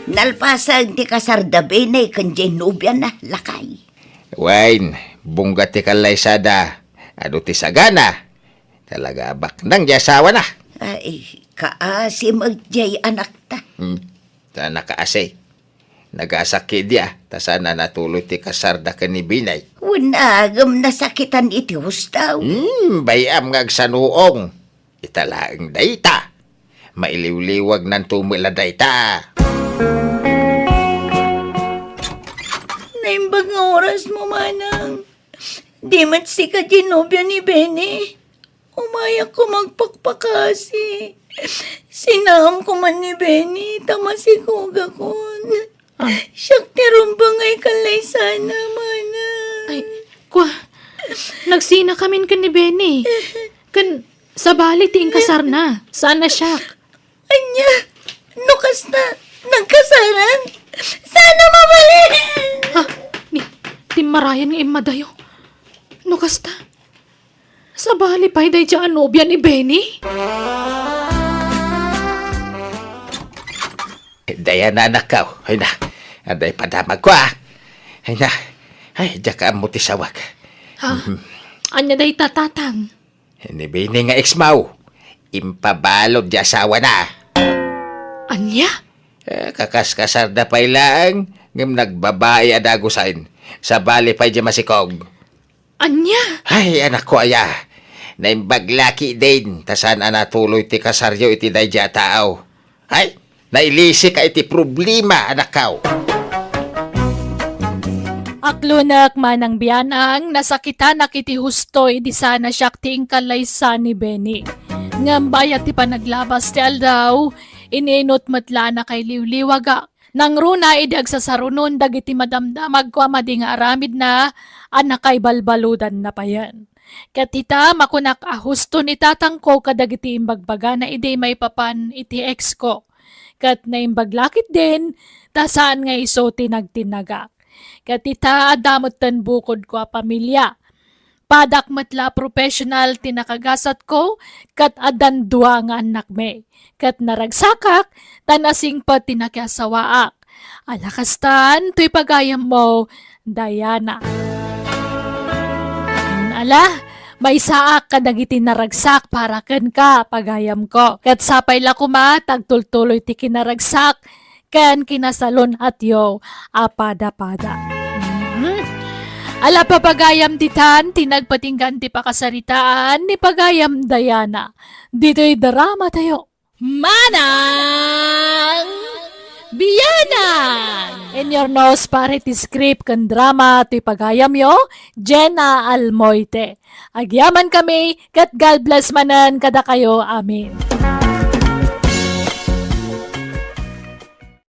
Nalpasen ti kasar da Benny ken diay nobiana, lakay. Wen, bungga ti kallaysada. Adu ti sagana. Talaga a baknang di asawana. Ay, kaasi met diay anakta. Hmm. Ta nakaasi. Nagasakit dia, ta saan a natuloy ti kasarda ken ni Benny. Wen, agem nasakitan iti husto. Hmm, bay-am nga agsanuong. Ita laeng dayta. Mailiwliwagnanto met la dayta. Naimbag nga orasmo, manang. Di met sika ti nobia ni Benny. Umayakko agpakpakasi. Sinaamko man ni Benny, ta masikogakon. Ah. Siak ti rumbeng a ikallaysana, manang. Ay, kua, nagsinakamin ken ni Benny. Ken sabali ti inkasarna, saan a siak. Ania? No kasta, nagkasaran? Saan a mabalin? Ha? Ni, timmarayan nga immadayo. No kasta, sabali pay daydiay a nobia ni Benny? Diana, anakko. Ay na, adda padamagko, a. Ay na, ay, diak ammo ti sawag. Ha? Mhm. Ania dayta, Tatang? Ni Benny nga ex-mo, impabalud ti asawana. Ania? Eh, kakaskasarda pay laeng, ngem nagbabai a dagusen. Sabali pay diay masikog. Ania? Ay, anakko aya. Naimbag la ketdin, ta saan a natuloy ti kasaryo iti daydiay a tao. Ay, nailisi ka iti problema, anakko. Aklonek, manang bianang, nasakitanak iti husto idi saan a siak ti inkallaysa ni Benny. Ngem bayat ti panaglabas ti aldaw, ininut met la a nakailiwliwagak. Nangruna idi agsasarunon dagiti madamdamagko a madi nga aramidna a nakaibalbaludanna payen. Ket ita, makunak a husto ni tatangko kadagiti imbagbagana idi maipapan iti ex-ko. Ket naimbag la ketdin, ta saan nga isu ti nagtinnagak. Ket ita, adda met ten bukodko a pamilia. Padak met la a professional ti nakagasatko, ket addan dua nga annakmi. Ket naragsakak, ta nasingpet ti nakiasawaak. Ala kastan, toy pagayammo, Diana. Ala, maysaak kadagiti naragsak para kenka, pagayamko. Ket sapay la koma ta agtultuloy ti kinaragsak ken kinasalun-atyo a pada-pada. Mhm. Ala, papagayam, ditan ti nagpatinggan ti pakasaritaan ni pagayam Diana. Ditoy drama tayo. Manang Bianang! In your nose, pare ti script ken drama ti pagayamyo, Jenna Almoite. Agyaman kami, ket God bless manen kadakayo. Amen.